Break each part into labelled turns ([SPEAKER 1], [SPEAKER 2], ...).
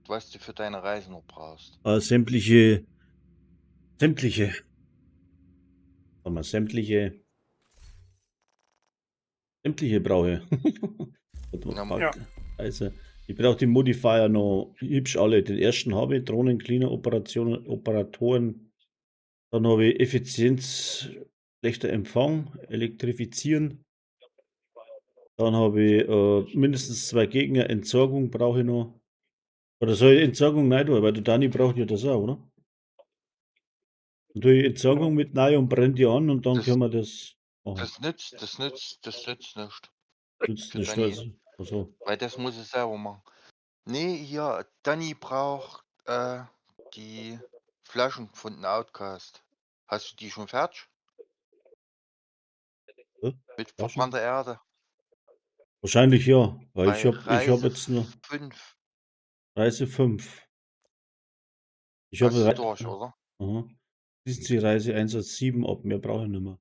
[SPEAKER 1] Was du für deine Reise noch brauchst.
[SPEAKER 2] Sämtliche. Sämtliche. Warte mal, sämtliche. Sämtliche brauche ich. Warte mal,
[SPEAKER 1] Ja.
[SPEAKER 2] fuck. Also, ich brauche die Modifier noch hübsch alle. Den ersten habe ich, Drohnen, Cleaner, Operationen, Operatoren. Dann habe ich Effizienz, schlechter Empfang, elektrifizieren. Dann habe ich mindestens 2 Gegner, Entsorgung brauche ich noch. Oder soll ich Entsorgung rein tun? Weil der Dani braucht ja das auch, oder? Und tue ich Entsorgung mit rein und brenne die an und dann können wir das machen.
[SPEAKER 1] Das nützt nichts.
[SPEAKER 2] Nützt
[SPEAKER 1] Für
[SPEAKER 2] nicht,
[SPEAKER 1] Dani.
[SPEAKER 2] also. Also.
[SPEAKER 1] Weil das muss ich selber machen. Nee, hier, Dani braucht die Flaschen von den Outcast. Hast du die schon fertig?
[SPEAKER 2] Hä?
[SPEAKER 1] Mit
[SPEAKER 2] Flaschen?
[SPEAKER 1] verbrannter Erde.
[SPEAKER 2] Wahrscheinlich ja, weil
[SPEAKER 1] Bei
[SPEAKER 2] ich hab
[SPEAKER 1] Reise
[SPEAKER 2] jetzt noch
[SPEAKER 1] 5.
[SPEAKER 2] Reise 5. Ich hab
[SPEAKER 1] Hast du
[SPEAKER 2] Rei-
[SPEAKER 1] durch, oder?
[SPEAKER 2] Aha. Schließen Sie Reise Einsatz 7 ab, mehr brauche ich nicht mehr.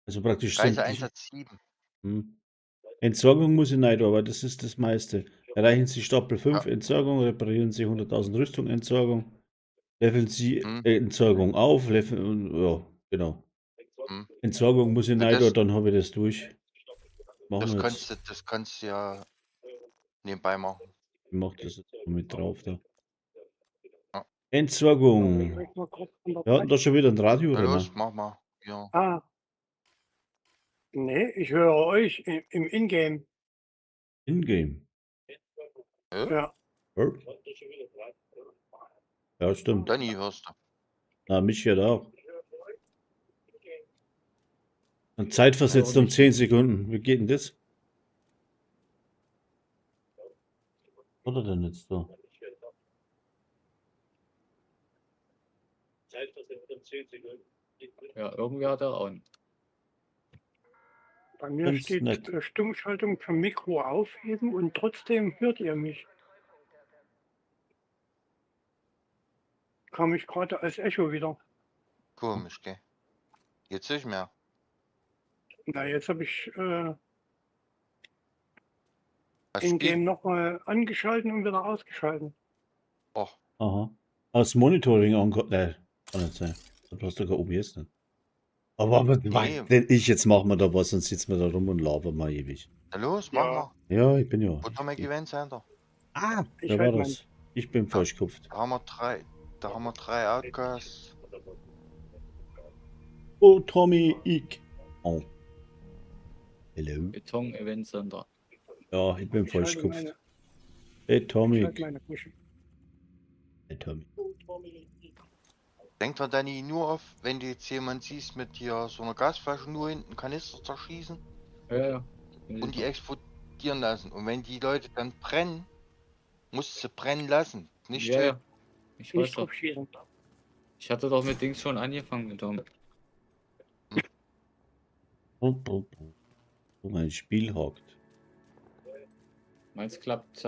[SPEAKER 2] Also praktisch
[SPEAKER 1] Reise
[SPEAKER 2] sämtliche
[SPEAKER 1] Einsatz 7.
[SPEAKER 2] Entsorgung muss ich nicht, aber das ist das meiste. Erreichen Sie Stapel 5,
[SPEAKER 1] Ja.
[SPEAKER 2] Entsorgung, reparieren Sie 100.000 Rüstung, Entsorgung, leveln Sie Entsorgung auf, leveln, ja, genau. Entsorgung muss ich
[SPEAKER 1] Ja,
[SPEAKER 2] nicht,
[SPEAKER 1] das
[SPEAKER 2] dann habe ich das durch. Machen
[SPEAKER 1] Das
[SPEAKER 2] wir
[SPEAKER 1] kannst
[SPEAKER 2] jetzt.
[SPEAKER 1] du, das kannst du ja nebenbei machen.
[SPEAKER 2] Ich mach das jetzt mal mit drauf da.
[SPEAKER 1] Ja.
[SPEAKER 2] Entsorgung.
[SPEAKER 3] Ich möchte mal kurz
[SPEAKER 2] Wir hatten da schon wieder ein Radio,
[SPEAKER 1] Na
[SPEAKER 2] oder?
[SPEAKER 1] los, mach mal. Ja.
[SPEAKER 3] Ah. Nee, ich höre euch im Ingame.
[SPEAKER 2] Ingame?
[SPEAKER 1] Ja.
[SPEAKER 3] Ja.
[SPEAKER 2] Ja. Ja, stimmt.
[SPEAKER 1] Danny hörst du.
[SPEAKER 2] Na, mich hört auch. Und zeitversetzt
[SPEAKER 4] Also
[SPEAKER 2] um
[SPEAKER 4] nicht.
[SPEAKER 2] 10 Sekunden. Wie geht denn das? Was hat er denn jetzt da?
[SPEAKER 4] Ja, irgendwie hat er auch einen.
[SPEAKER 3] Bei mir
[SPEAKER 2] Ganz
[SPEAKER 3] steht
[SPEAKER 2] nett.
[SPEAKER 3] Stummschaltung vom Mikro aufheben und trotzdem hört ihr mich. Kam ich gerade als Echo wieder.
[SPEAKER 1] Komisch, gell? Jetzt nicht mehr.
[SPEAKER 3] Na, jetzt habe ich
[SPEAKER 1] Was
[SPEAKER 3] Ingame
[SPEAKER 1] geht?
[SPEAKER 3] nochmal angeschalten und wieder ausgeschalten.
[SPEAKER 1] Och.
[SPEAKER 2] Aha. Als Monitoring ange-, nein, kann nicht sein. Du hast doch kein OBS nicht. Aber was
[SPEAKER 1] Nee.
[SPEAKER 2] weiß denn ich, jetzt machen wir da was und sitzen wir da rum und labern mal ewig.
[SPEAKER 1] Na los, mach
[SPEAKER 3] Ja.
[SPEAKER 1] mal.
[SPEAKER 2] Ja, ich bin ja.
[SPEAKER 1] Potomac Event Center.
[SPEAKER 2] Ah,
[SPEAKER 3] Ich
[SPEAKER 2] da war
[SPEAKER 3] halt mein
[SPEAKER 2] das. Ich bin falsch gekupft.
[SPEAKER 1] Da haben wir drei. Da haben wir 3 Outcasts.
[SPEAKER 2] Oh, Tommy, ich. Oh. Hello.
[SPEAKER 4] Beton Event Center.
[SPEAKER 2] Ja, ich bin
[SPEAKER 3] Ich
[SPEAKER 2] falsch
[SPEAKER 3] halte
[SPEAKER 2] gekupft.
[SPEAKER 3] meine
[SPEAKER 2] Hey,
[SPEAKER 3] Ich
[SPEAKER 2] Tommy.
[SPEAKER 3] halte meine Kusche.
[SPEAKER 2] Hey, Tommy.
[SPEAKER 1] Denk dran, Danny, nur auf, wenn du jetzt jemanden siehst mit hier so einer Gasflasche, nur hinten Kanister zerschießen.
[SPEAKER 4] Ja, ja.
[SPEAKER 1] Und die explodieren lassen. Und wenn die Leute dann brennen, musst du sie brennen lassen. Nicht
[SPEAKER 4] Ja,
[SPEAKER 1] töten.
[SPEAKER 4] ja. Ich
[SPEAKER 3] Nicht
[SPEAKER 4] weiß doch.
[SPEAKER 3] drauf schießen.
[SPEAKER 4] Ich hatte doch mit Dings schon angefangen mit Tom.
[SPEAKER 2] Oh, oh, oh. Oh, mein Spiel hakt.
[SPEAKER 4] Meins klappt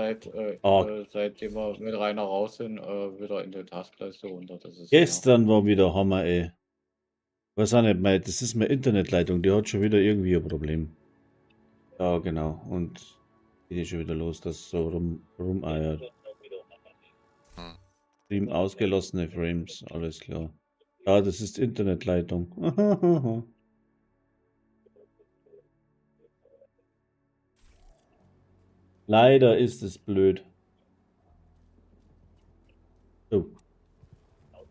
[SPEAKER 2] Ah.
[SPEAKER 4] seitdem wir mit Rainer raus sind, wieder in der Taskleiste runter. Das ist
[SPEAKER 2] Gestern war wieder Hammer, ey. Weiß auch nicht, mei, das ist meine Internetleitung, die hat schon wieder irgendwie ein Problem. Ja, genau. Und geht schon wieder los, dass es so rumeiert. Stream ausgelassene Frames, alles klar. Ja, das ist Internetleitung. Leider ist es blöd. So.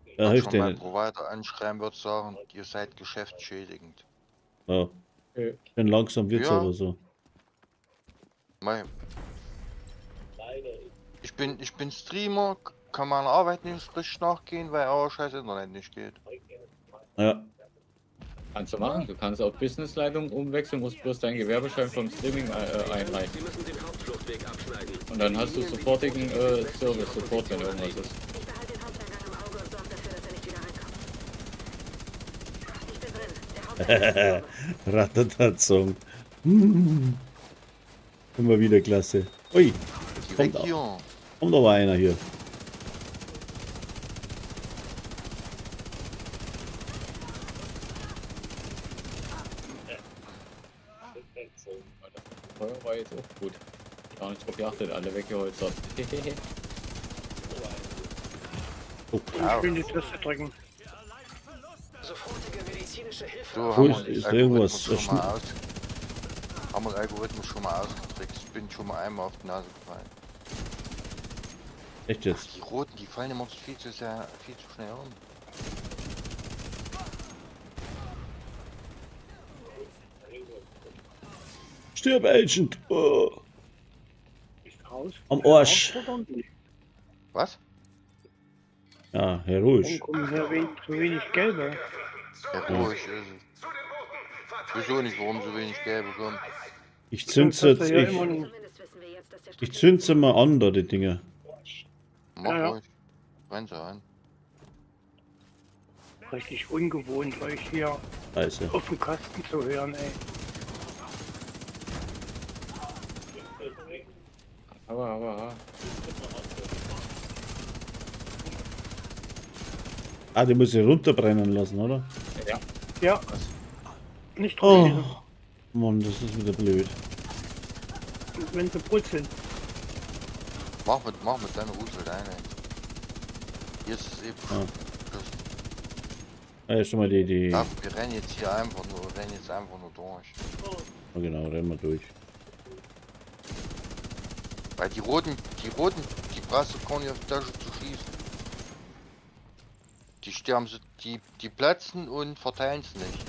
[SPEAKER 2] Ja,
[SPEAKER 1] Wird
[SPEAKER 2] hilft
[SPEAKER 1] schon
[SPEAKER 2] dir
[SPEAKER 1] mein
[SPEAKER 2] nicht.
[SPEAKER 1] Provider anschreiben, wird sagen, ihr seid geschäftsschädigend.
[SPEAKER 2] Ja.
[SPEAKER 4] Okay.
[SPEAKER 2] Denn langsam wird's
[SPEAKER 1] Ja.
[SPEAKER 2] aber so.
[SPEAKER 1] Mei. Ich bin Streamer, kann meiner Arbeit nicht richtig nachgehen, weil euer scheiß Internet nicht geht.
[SPEAKER 2] Ja.
[SPEAKER 4] Kannst du machen. Du kannst auf Businessleitung umwechseln, musst bloß deinen Gewerbeschein vom Streaming einreichen.
[SPEAKER 5] Sie müssen den Hauptfluchtweg abschneiden.
[SPEAKER 4] Und dann hast du sofortigen Service, Support, wenn irgendwas ist.
[SPEAKER 6] Ich behalte den Haupteingang im Auge und sorge dafür, dass er nicht wieder reinkommt. Ich bin drin. Der Haupteingang ist sauber.
[SPEAKER 2] Ratatatsong. Immer wieder klasse. Ui,
[SPEAKER 1] Geh
[SPEAKER 2] kommt
[SPEAKER 1] weg
[SPEAKER 2] auch.
[SPEAKER 1] hier.
[SPEAKER 2] Kommt aber einer hier.
[SPEAKER 4] Feuer war jetzt auch gut. Gar nicht drauf geachtet, alle weggeholzt.
[SPEAKER 2] Oh,
[SPEAKER 3] Und schön die Taste drücken.
[SPEAKER 5] Sofortige medizinische Hilfe.
[SPEAKER 1] So,
[SPEAKER 2] Wo
[SPEAKER 1] haben
[SPEAKER 2] ist-
[SPEAKER 1] wir den
[SPEAKER 2] ist da irgendwas?
[SPEAKER 1] Algorithmus schon mal aus. Haben wir den Algorithmus schon mal ausgetrickst. Bin schon mal einmal auf die Nase gefallen.
[SPEAKER 2] Echt jetzt?
[SPEAKER 1] Die Roten, die fallen immer viel zu sehr, viel zu schnell um.
[SPEAKER 2] Stirb, Agent! Oh.
[SPEAKER 3] Ist raus.
[SPEAKER 2] Am Arsch.
[SPEAKER 1] Was?
[SPEAKER 2] Ja, heroisch.
[SPEAKER 3] Warum kommen hier zu wenig Gelbe?
[SPEAKER 1] Heroisch ist es. Wieso nicht, warum so wenig Gelbe kommen?
[SPEAKER 2] Ich zünd's
[SPEAKER 3] Sonst hast
[SPEAKER 2] jetzt,
[SPEAKER 3] du ja
[SPEAKER 2] ich,
[SPEAKER 3] immer noch-
[SPEAKER 6] Zumindest wissen wir jetzt, dass der
[SPEAKER 2] ich
[SPEAKER 6] Stratege
[SPEAKER 2] zünd's mal an, da die Dinger.
[SPEAKER 1] Mach
[SPEAKER 3] Ja, ja.
[SPEAKER 1] ruhig. Brenn sie an.
[SPEAKER 3] Richtig ungewohnt, euch hier
[SPEAKER 2] Scheiße.
[SPEAKER 3] auf dem Kasten zu hören, ey.
[SPEAKER 4] Aber.
[SPEAKER 2] Ah, die muss ich runterbrennen lassen, oder?
[SPEAKER 4] Ja,
[SPEAKER 3] Ja. Nicht drauf
[SPEAKER 2] Oh. Mann, das ist wieder blöd.
[SPEAKER 3] wenn sie brutzeln.
[SPEAKER 1] Mach mit deiner Rusel deine. Hier ist es eben.
[SPEAKER 2] Ja.
[SPEAKER 1] Das,
[SPEAKER 2] Ah, ja, schon mal die.
[SPEAKER 1] ja, wir rennen jetzt hier einfach nur, wir rennen jetzt einfach nur durch.
[SPEAKER 2] Oh, genau, rennen wir durch.
[SPEAKER 1] Weil die roten, die brauchst du gar nicht auf die Tasche zu schießen. Die sterben so, die platzen und verteilen es nicht.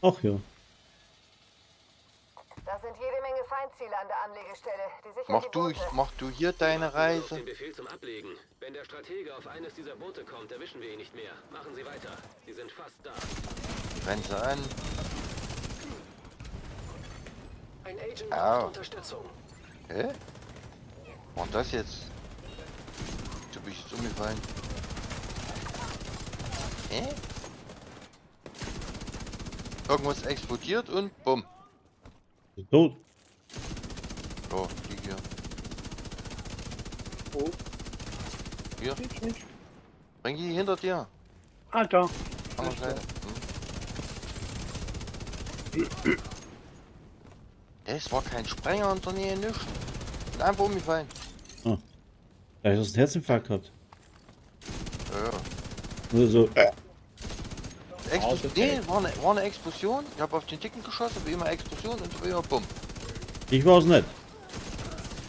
[SPEAKER 2] Ach ja.
[SPEAKER 6] Da sind jede Menge Feindziele an der Anlegestelle. Die sichern
[SPEAKER 1] Mach
[SPEAKER 6] die
[SPEAKER 1] du,
[SPEAKER 6] Boote.
[SPEAKER 1] mach du hier deine
[SPEAKER 5] Auf
[SPEAKER 1] Reise.
[SPEAKER 5] den Befehl zum Ablegen. Wenn der Stratege auf eines dieser Boote kommt, erwischen wir ihn nicht mehr. Machen Sie weiter. Sie sind fast da.
[SPEAKER 1] Renn sie an.
[SPEAKER 5] Ein Agent
[SPEAKER 1] Au.
[SPEAKER 5] braucht Unterstützung.
[SPEAKER 1] Hä? Und das jetzt? Du bist jetzt umgefallen. Hä? Irgendwas explodiert und bumm.
[SPEAKER 2] Ist tot.
[SPEAKER 1] So, die hier.
[SPEAKER 3] Wo?
[SPEAKER 1] Hier.
[SPEAKER 3] Ich nicht.
[SPEAKER 1] Bring die hinter dir.
[SPEAKER 3] Ah, da.
[SPEAKER 1] Andere Seite. Hm. Es war kein Sprenger in der Nähe, nichts. Bin einfach umgefallen.
[SPEAKER 2] Vielleicht hast du einen Herzinfarkt gehabt.
[SPEAKER 1] Ja.
[SPEAKER 2] Nur so.
[SPEAKER 1] Explos nee, war eine Explosion. Ich habe auf den Dicken geschossen, wie immer Explosion und wie immer bumm.
[SPEAKER 2] Ich war's nicht.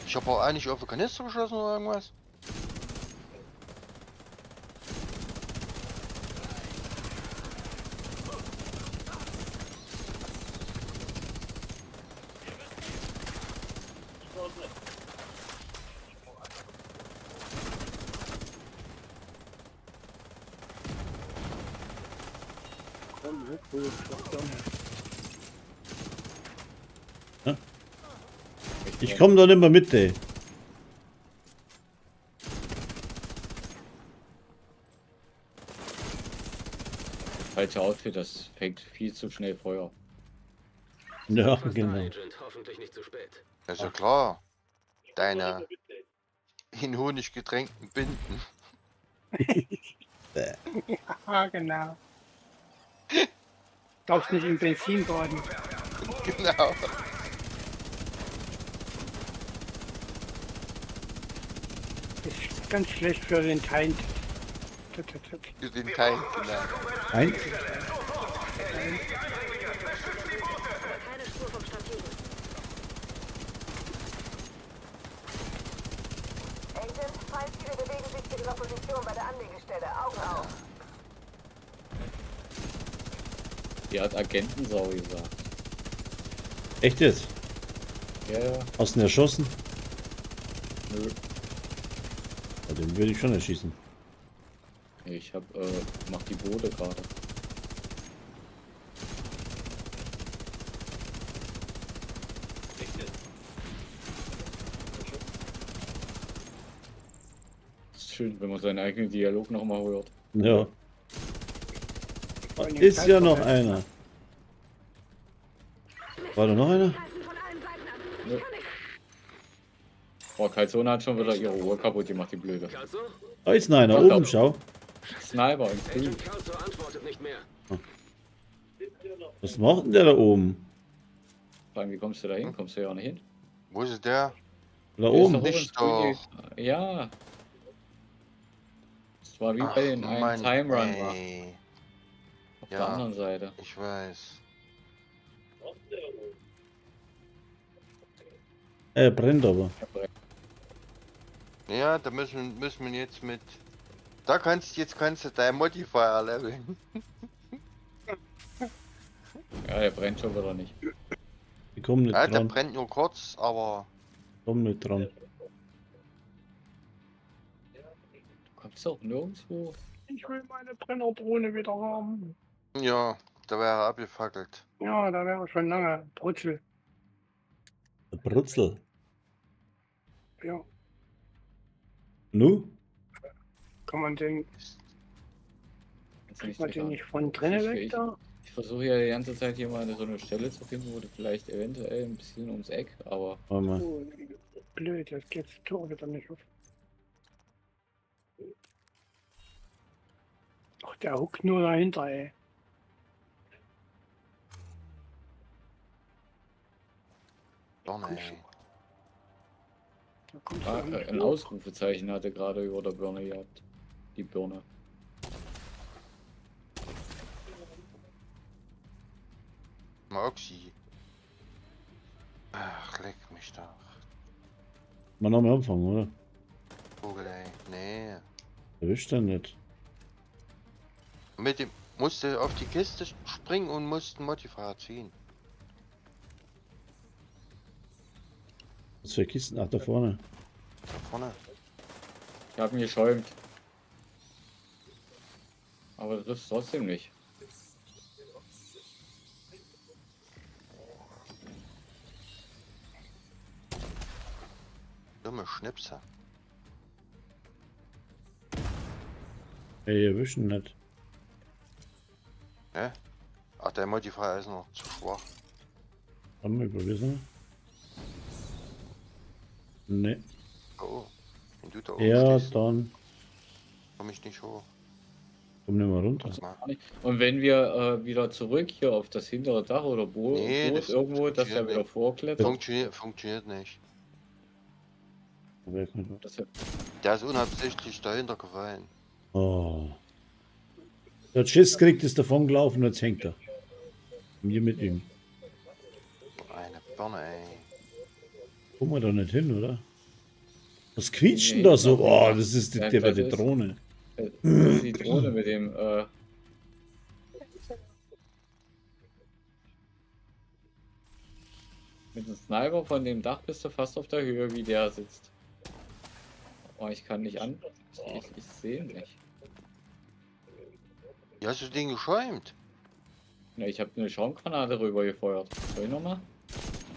[SPEAKER 1] Ich habe auch eigentlich auf die Kanister geschossen oder irgendwas.
[SPEAKER 3] Komm, hoch, hoch, hoch, hoch.
[SPEAKER 2] Ich komme da nicht mehr mit, ey.
[SPEAKER 4] Falsche Outfit, das fängt viel zu schnell Feuer.
[SPEAKER 2] Ja,
[SPEAKER 5] Fast da,
[SPEAKER 2] genau.
[SPEAKER 5] Agent. Hoffentlich nicht zu spät.
[SPEAKER 1] Das ist ja klar. Deine in Honig getränkten Binden.
[SPEAKER 3] Ah, genau. Darfst nicht in Benzin baden.
[SPEAKER 1] Genau.
[SPEAKER 3] Das ist ganz schlecht für den Teil. Tut, tut, tut.
[SPEAKER 1] Für den Teil, genau.
[SPEAKER 2] Eins.
[SPEAKER 6] Aber keine Spur vom Strategen. Agent, Feindziele bewegen sich zu ihrer Position bei der Anlegestelle. Augen auf.
[SPEAKER 4] Die hat Agentensau gesagt.
[SPEAKER 2] Echt jetzt?
[SPEAKER 4] Ja, ja.
[SPEAKER 2] Hast du ihn erschossen?
[SPEAKER 4] Nö.
[SPEAKER 2] Ja, den würde ich schon erschießen.
[SPEAKER 4] Ich hab, mach die Boote gerade. Ist schön, wenn man seinen eigenen Dialog nochmal hört.
[SPEAKER 2] Ja. Da ist ja noch einer. War da noch einer?
[SPEAKER 6] Greifen von allen Seiten an.
[SPEAKER 4] Nö.
[SPEAKER 6] Ich kann nicht.
[SPEAKER 4] Boah, Calzone hat schon wieder ihre Uhr kaputt gemacht, die Blöde.
[SPEAKER 5] Calzo?
[SPEAKER 2] Da ist noch einer.
[SPEAKER 4] Doch,
[SPEAKER 2] Oben,
[SPEAKER 4] doch.
[SPEAKER 2] schau.
[SPEAKER 4] Sniper in Grün.
[SPEAKER 5] Agent Kelso antwortet nicht mehr.
[SPEAKER 2] Was macht denn der da oben?
[SPEAKER 4] Vor allem, wie kommst du da hin? Kommst du ja auch nicht hin?
[SPEAKER 1] Wo ist der?
[SPEAKER 2] Da
[SPEAKER 4] Der ist
[SPEAKER 2] oben.
[SPEAKER 4] doch
[SPEAKER 1] Nicht
[SPEAKER 4] ins Grüne. Ja. Das war wie bei den einen
[SPEAKER 1] Mann,
[SPEAKER 4] Time Run war.
[SPEAKER 1] ey.
[SPEAKER 4] Auf
[SPEAKER 1] Ja.
[SPEAKER 4] der anderen Seite.
[SPEAKER 1] Ich weiß.
[SPEAKER 2] Er brennt aber.
[SPEAKER 1] Ja, da müssen wir jetzt mit. Da kannst jetzt kannst du dein Modifier leveln.
[SPEAKER 4] Ja, der brennt schon wieder nicht.
[SPEAKER 2] Ich komm nicht
[SPEAKER 1] Ja, der
[SPEAKER 2] dran.
[SPEAKER 1] brennt nur kurz, aber
[SPEAKER 2] Komm nicht dran.
[SPEAKER 4] Du kommst doch nirgendwo.
[SPEAKER 3] Ich will meine Brennerdrohne wieder haben.
[SPEAKER 1] ja, da wäre er abgefackelt.
[SPEAKER 3] Ja, da wäre schon lange Brutzel.
[SPEAKER 2] Der Brutzel.
[SPEAKER 3] Ja,
[SPEAKER 2] Nu?
[SPEAKER 3] kann man den,
[SPEAKER 4] Kannst du
[SPEAKER 3] kriegt
[SPEAKER 4] nicht
[SPEAKER 3] man den
[SPEAKER 4] triggern.
[SPEAKER 3] nicht von drinnen
[SPEAKER 4] Ich-
[SPEAKER 3] weg
[SPEAKER 4] ich-
[SPEAKER 3] da?
[SPEAKER 4] Ich versuche ja die ganze Zeit hier mal so eine Stelle zu finden, wo du vielleicht eventuell ein bisschen ums Eck, aber
[SPEAKER 2] Warte mal.
[SPEAKER 3] Oh, blöd, jetzt geht das Tor wieder nicht auf. Ach, der huckt nur dahinter, ey.
[SPEAKER 1] Doch nee.
[SPEAKER 3] Da kommst du
[SPEAKER 4] ah,
[SPEAKER 3] auch nicht
[SPEAKER 4] ein
[SPEAKER 3] hoch.
[SPEAKER 4] Ausrufezeichen hatte gerade über der Birne gehabt. Die Birne.
[SPEAKER 1] Moxie. Ach, leck mich doch.
[SPEAKER 2] Mal nochmal anfangen, oder?
[SPEAKER 1] Vogel, ey. Nee.
[SPEAKER 2] Erwischt er nicht.
[SPEAKER 1] Mit dem musste auf die Kiste springen und musste einen Modifier ziehen.
[SPEAKER 2] Was für Kisten? Ach, da vorne.
[SPEAKER 1] Da vorne.
[SPEAKER 4] Ich habe ihn geschäumt. Aber du triffst trotzdem nicht.
[SPEAKER 1] Dumme Schnipse.
[SPEAKER 2] Ey, erwischen nicht.
[SPEAKER 1] Hä? Ach, der Modifier ist noch zu schwach.
[SPEAKER 2] Haben wir probier's noch? Nee.
[SPEAKER 1] Oh. Wenn du da oben
[SPEAKER 2] Ja,
[SPEAKER 1] stehst,
[SPEAKER 2] dann
[SPEAKER 1] komm ich nicht hoch.
[SPEAKER 2] komm nicht mehr runter.
[SPEAKER 1] Mal.
[SPEAKER 4] Und wenn wir wieder zurück hier auf das hintere Dach oder
[SPEAKER 1] Nee,
[SPEAKER 4] Boot
[SPEAKER 1] das
[SPEAKER 4] irgendwo, dass er
[SPEAKER 1] funktioniert
[SPEAKER 4] wieder
[SPEAKER 1] nicht.
[SPEAKER 4] vorklettert.
[SPEAKER 1] Funktioniert nicht.
[SPEAKER 2] Aber er kann-
[SPEAKER 4] Dass er,
[SPEAKER 1] Der ist unabsichtlich dahinter gefallen.
[SPEAKER 2] Oh. Der hat Schiss gekriegt, ist davon gelaufen und jetzt hängt er. Und wir mit ihm.
[SPEAKER 1] Eine Birne, ey.
[SPEAKER 2] Kommen wir da nicht hin, oder? Was quietscht denn
[SPEAKER 4] Nee,
[SPEAKER 2] da so?
[SPEAKER 4] glaub
[SPEAKER 2] Oh,
[SPEAKER 4] nicht.
[SPEAKER 2] das ist die,
[SPEAKER 4] Ja,
[SPEAKER 2] die,
[SPEAKER 4] das
[SPEAKER 2] die
[SPEAKER 4] ist-
[SPEAKER 2] Drohne.
[SPEAKER 4] das ist die Drohne mit dem mit dem Sniper von dem Dach bist du fast auf der Höhe, wie der sitzt. Oh, ich kann nicht an. Ich sehe ihn nicht.
[SPEAKER 1] Wie hast du den geschäumt?
[SPEAKER 4] Na, ich habe eine Schaumgranate rüber gefeuert. Soll ich nochmal?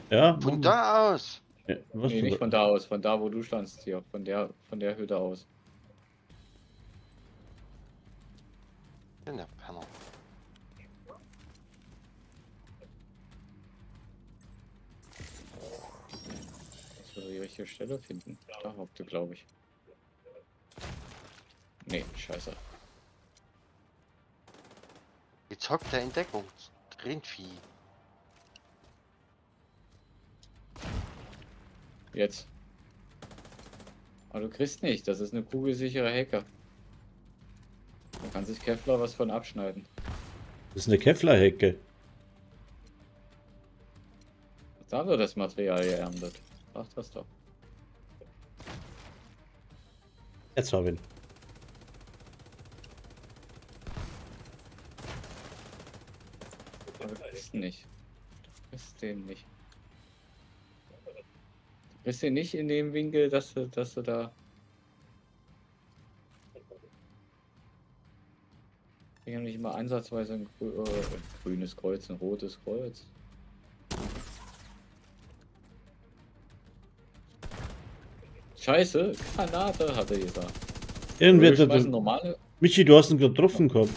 [SPEAKER 2] Ja,
[SPEAKER 1] Von
[SPEAKER 2] Mann.
[SPEAKER 1] da aus.
[SPEAKER 2] Ja, was
[SPEAKER 4] Nee,
[SPEAKER 2] von
[SPEAKER 4] nicht
[SPEAKER 2] da?
[SPEAKER 4] von da aus, von da, wo du standst hier. Von der Hütte aus.
[SPEAKER 1] Bin der Penner.
[SPEAKER 4] Dass wir die richtige Stelle finden. Da hockte, glaube ich. Nee, scheiße.
[SPEAKER 1] Jetzt hockt der in Deckung. Rindvieh.
[SPEAKER 4] Jetzt. Aber du kriegst nicht, das ist eine kugelsichere Hecke. Da kann sich Kevlar was von abschneiden.
[SPEAKER 2] Das ist eine Kevlar-Hecke.
[SPEAKER 4] Da wird das Material geerntet. Ach, das doch.
[SPEAKER 2] Jetzt hab ich ihn.
[SPEAKER 4] Aber du kriegst ihn nicht. Du kriegst den nicht. Du kriegst den nicht in dem Winkel, dass du da. Ich habe nicht mal ansatzweise ein grünes Kreuz, ein rotes Kreuz. Scheiße, Granate, hat er gesagt.
[SPEAKER 2] Irgendwie
[SPEAKER 4] Wir
[SPEAKER 2] hat er
[SPEAKER 4] schmeißen
[SPEAKER 2] den...
[SPEAKER 4] normale.
[SPEAKER 2] Michi, du hast ihn getroffen gehabt.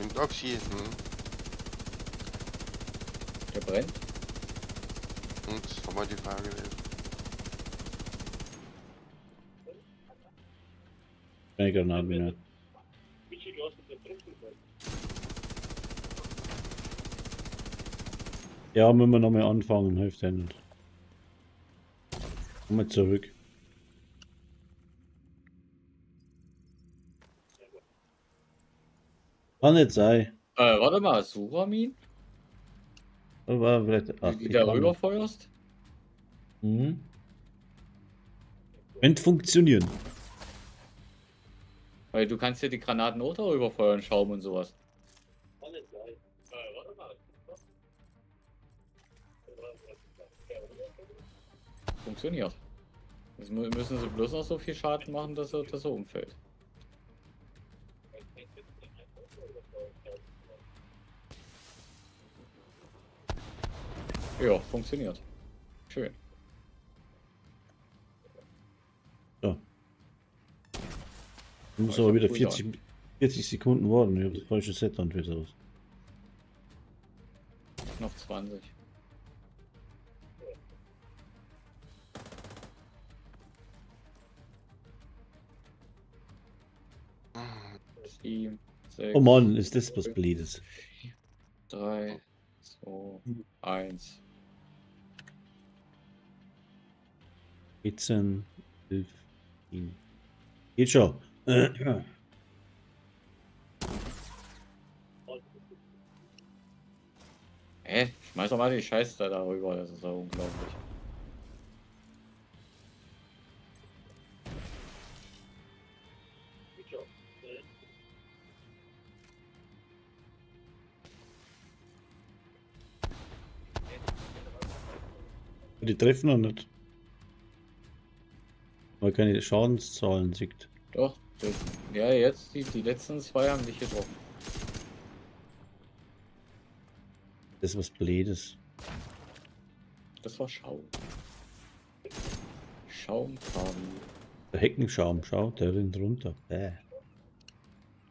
[SPEAKER 1] Mit Oxy. Hm.
[SPEAKER 4] Der brennt.
[SPEAKER 1] Das ist der Modifier gewesen.
[SPEAKER 2] Keine Granaten mehr. Ja, müssen wir nochmal anfangen, hilft ja nicht. Komm mal zurück. Kann nicht sein.
[SPEAKER 4] Warte mal, Suramin?
[SPEAKER 2] Aber vielleicht, ach,
[SPEAKER 4] Wie du
[SPEAKER 2] ich
[SPEAKER 4] da
[SPEAKER 2] kann-
[SPEAKER 4] rüber feuerst?
[SPEAKER 2] Mhm. Könnte funktionieren.
[SPEAKER 4] Weil du kannst ja die Granaten auch darüber feuern, Schaum und sowas. Funktioniert. Jetzt müssen sie bloß noch so viel Schaden machen, dass er umfällt. Ja, funktioniert. Schön.
[SPEAKER 2] So. Ich muss
[SPEAKER 4] Aber ich
[SPEAKER 2] aber
[SPEAKER 4] hab
[SPEAKER 2] wieder
[SPEAKER 4] Cooldown.
[SPEAKER 2] 40 Sekunden warten. Ich habe das falsche Set dann wieder aus.
[SPEAKER 4] Noch 20. Sieben, sechs,
[SPEAKER 2] Oh Mann, ist das was Blödes.
[SPEAKER 4] 3, 2, 1.
[SPEAKER 2] 14, 11, 10. Geht schon.
[SPEAKER 4] Hä? Schmeiß doch mal die Scheiße da darüber, das ist doch unglaublich.
[SPEAKER 2] Die treffen noch nicht. Weil keine Schadenszahlen sieht.
[SPEAKER 4] Doch, das, ja, jetzt die letzten zwei haben dich getroffen.
[SPEAKER 2] Das ist was Blödes.
[SPEAKER 4] Das war Schaum. Schaumfarben.
[SPEAKER 2] Der Heckenschaum, schau, der rinnt runter. Bäh.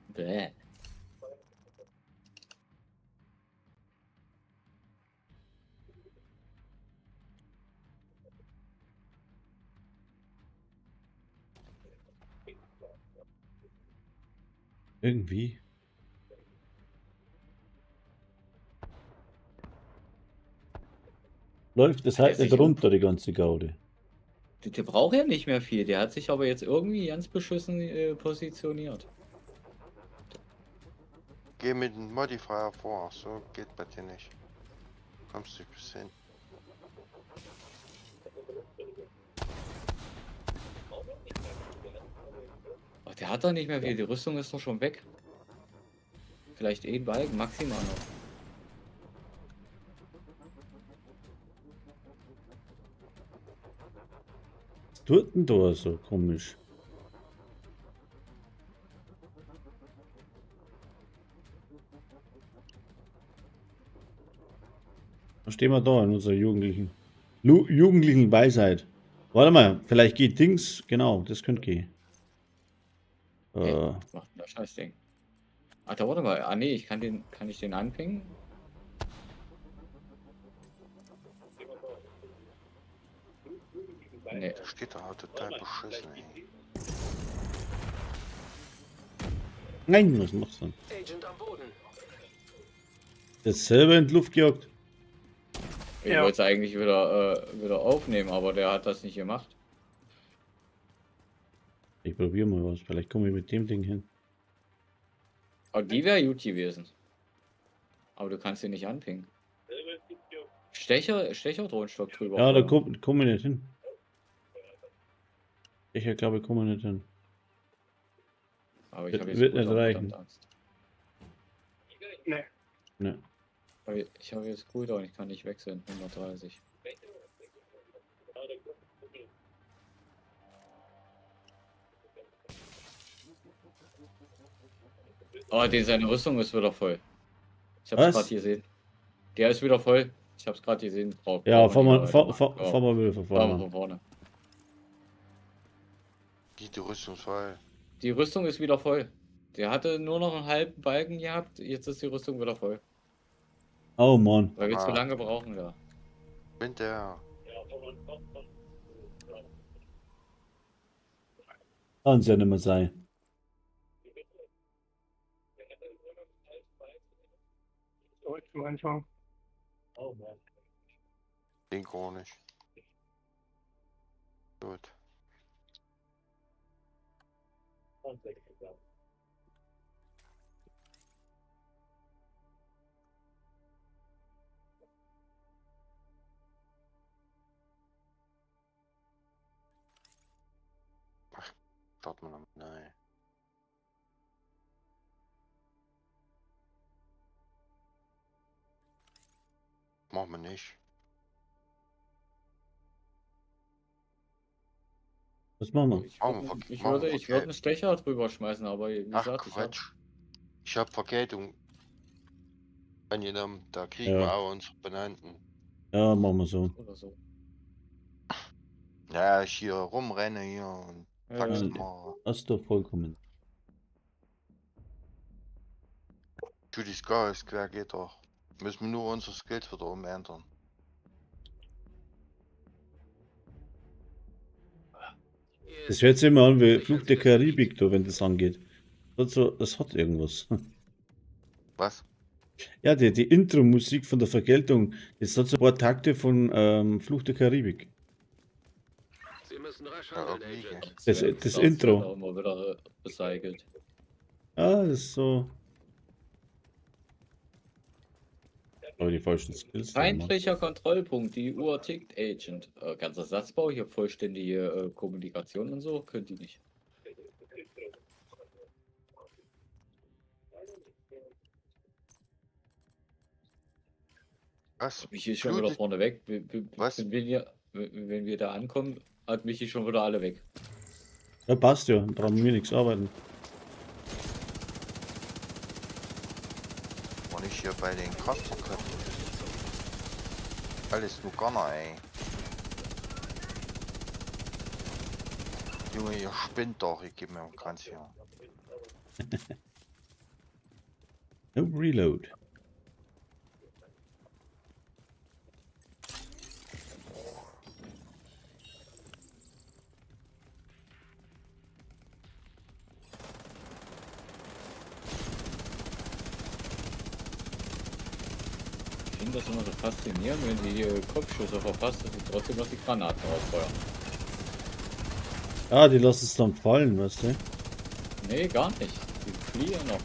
[SPEAKER 4] Bäh.
[SPEAKER 2] Irgendwie. Läuft das
[SPEAKER 4] Hat
[SPEAKER 2] halt
[SPEAKER 4] er
[SPEAKER 2] nicht
[SPEAKER 4] sich
[SPEAKER 2] runter, die ganze Gaude.
[SPEAKER 4] Der braucht ja nicht mehr viel. Der hat sich aber jetzt irgendwie ganz beschissen positioniert.
[SPEAKER 1] Geh mit dem Modifier vor, so geht bei dir nicht. Kommst du bis hin.
[SPEAKER 4] Ach, der hat doch nicht mehr viel. Die Rüstung ist doch schon weg. Vielleicht eh ein Balken, maximal noch.
[SPEAKER 2] Was tut denn da so komisch? Da stehen wir da in unserer jugendlichen, jugendlichen Weisheit. Warte mal, vielleicht geht Dings. Genau, das könnte gehen.
[SPEAKER 4] Hey, was macht denn das Scheißding? Ach, da warte mal. Ah, nee, ich kann den. Kann ich den anpingen? Nee.
[SPEAKER 1] Da steht doch auch total beschissen, ey.
[SPEAKER 2] Nein, was machst du denn?
[SPEAKER 5] Agent am Boden.
[SPEAKER 2] Das selber in die Luft gejagt.
[SPEAKER 4] Ich
[SPEAKER 3] Ja.
[SPEAKER 4] wollte es eigentlich wieder aufnehmen, aber der hat das nicht gemacht.
[SPEAKER 2] Ich probiere mal was. Vielleicht komme ich mit dem Ding hin.
[SPEAKER 4] Aber die wäre gut gewesen. Aber du kannst ihn nicht anpingen. Stecherdrohnenstock drüber.
[SPEAKER 2] Ja, da
[SPEAKER 4] feuern.
[SPEAKER 2] komm ich nicht hin. Ich glaube, ich komme nicht hin.
[SPEAKER 4] Aber ich
[SPEAKER 2] Wird-
[SPEAKER 4] habe jetzt
[SPEAKER 2] wird nicht
[SPEAKER 4] Cooldown,
[SPEAKER 2] reichen.
[SPEAKER 4] verdammt Angst.
[SPEAKER 3] Nee.
[SPEAKER 2] Ne.
[SPEAKER 4] Aber ich habe jetzt Cooldown, ich kann nicht wechseln. 130. Oh, den seine Rüstung ist wieder voll. Ich hab's
[SPEAKER 2] Was?
[SPEAKER 4] gerade gesehen. Der ist wieder voll. Ich hab's gerade gesehen.
[SPEAKER 2] Ja,
[SPEAKER 4] Brauch
[SPEAKER 2] fahr
[SPEAKER 4] nicht
[SPEAKER 2] mal,
[SPEAKER 4] weiter.
[SPEAKER 2] fahr, fahr,
[SPEAKER 4] Ja,
[SPEAKER 2] fahr mal wieder von
[SPEAKER 4] fahren wir
[SPEAKER 2] vorne.
[SPEAKER 4] von vorne.
[SPEAKER 1] Die Rüstung ist voll.
[SPEAKER 4] Die Rüstung ist wieder voll. Der hatte nur noch einen halben Balken gehabt, jetzt ist die Rüstung wieder voll.
[SPEAKER 2] Oh Mann.
[SPEAKER 4] Weil wir zu
[SPEAKER 1] Ah.
[SPEAKER 4] lange brauchen da.
[SPEAKER 1] Bin der.
[SPEAKER 2] Kann's ja nicht mehr sein.
[SPEAKER 3] Zurück zum Anfang.
[SPEAKER 1] Den gar nicht. Gut. Ach, starten wir nochmal neu. Machen wir nicht.
[SPEAKER 2] Was machen wir?
[SPEAKER 4] Ich
[SPEAKER 1] Machen
[SPEAKER 4] würde
[SPEAKER 1] wir
[SPEAKER 4] ich
[SPEAKER 1] machen
[SPEAKER 4] würde,
[SPEAKER 1] wir
[SPEAKER 4] ich würde einen Stecher drüber schmeißen, aber wie
[SPEAKER 1] Ach
[SPEAKER 4] gesagt, ich hab,
[SPEAKER 1] Quatsch. Ich habe Vergeltung angenommen. Da kriegen
[SPEAKER 2] Ja.
[SPEAKER 1] wir auch unsere Benannten.
[SPEAKER 2] Ja, machen wir so.
[SPEAKER 4] oder so.
[SPEAKER 1] Ja, ich hier rumrenne hier und
[SPEAKER 4] Ja,
[SPEAKER 1] Faxen
[SPEAKER 2] ja.
[SPEAKER 1] mache.
[SPEAKER 2] Hast du vollkommen.
[SPEAKER 1] Tu die Chaos quer geht doch. Müssen wir nur unsere Skills wieder umändern.
[SPEAKER 5] Hier
[SPEAKER 2] Das
[SPEAKER 5] ist
[SPEAKER 2] hört sich immer an wie
[SPEAKER 5] Sichern
[SPEAKER 2] Fluch
[SPEAKER 5] Sie
[SPEAKER 2] der
[SPEAKER 5] das Gebiet.
[SPEAKER 2] Karibik, da, wenn das angeht. Das hat, so, das hat irgendwas.
[SPEAKER 1] Was?
[SPEAKER 2] Ja, die Intro-Musik von der Vergeltung, das hat so ein paar Takte von Fluch der Karibik.
[SPEAKER 5] Sie müssen rasch
[SPEAKER 1] Ja,
[SPEAKER 5] handeln,
[SPEAKER 1] irgendwie,
[SPEAKER 5] Agent.
[SPEAKER 1] gell.
[SPEAKER 2] Das-
[SPEAKER 4] werden
[SPEAKER 2] das
[SPEAKER 4] Stars
[SPEAKER 2] Intro.
[SPEAKER 4] werden auch immer wieder recycelt.
[SPEAKER 2] Ja, das ist so. Aber die falschen Skills. da, Mann.
[SPEAKER 4] Feindlicher Kontrollpunkt, die Uhr tickt, Agent. Ganzer Satzbau, hier vollständige Kommunikation und so, könnt ihr nicht.
[SPEAKER 1] Was?
[SPEAKER 4] Michi ist schon
[SPEAKER 1] Blut-
[SPEAKER 4] wieder vorne weg.
[SPEAKER 1] Was?
[SPEAKER 4] Wenn wir da ankommen, hat Michi schon wieder alle weg.
[SPEAKER 2] Ja, passt ja, dann brauchen wir nichts arbeiten.
[SPEAKER 1] War nicht hier bei den Kraftverköpfen. Alles nur Gunner, ey. Junge, ihr spinnt doch. Ich geb mir einen Kranz hier.
[SPEAKER 2] No Reload.
[SPEAKER 4] Ich finde das immer so faszinierend, wenn die Kopfschüsse verpasst, dass sie trotzdem noch die Granaten rausfeuern.
[SPEAKER 2] Ah, die lassen es dann fallen, weißt du?
[SPEAKER 4] Nee, gar nicht. Die fliehen noch.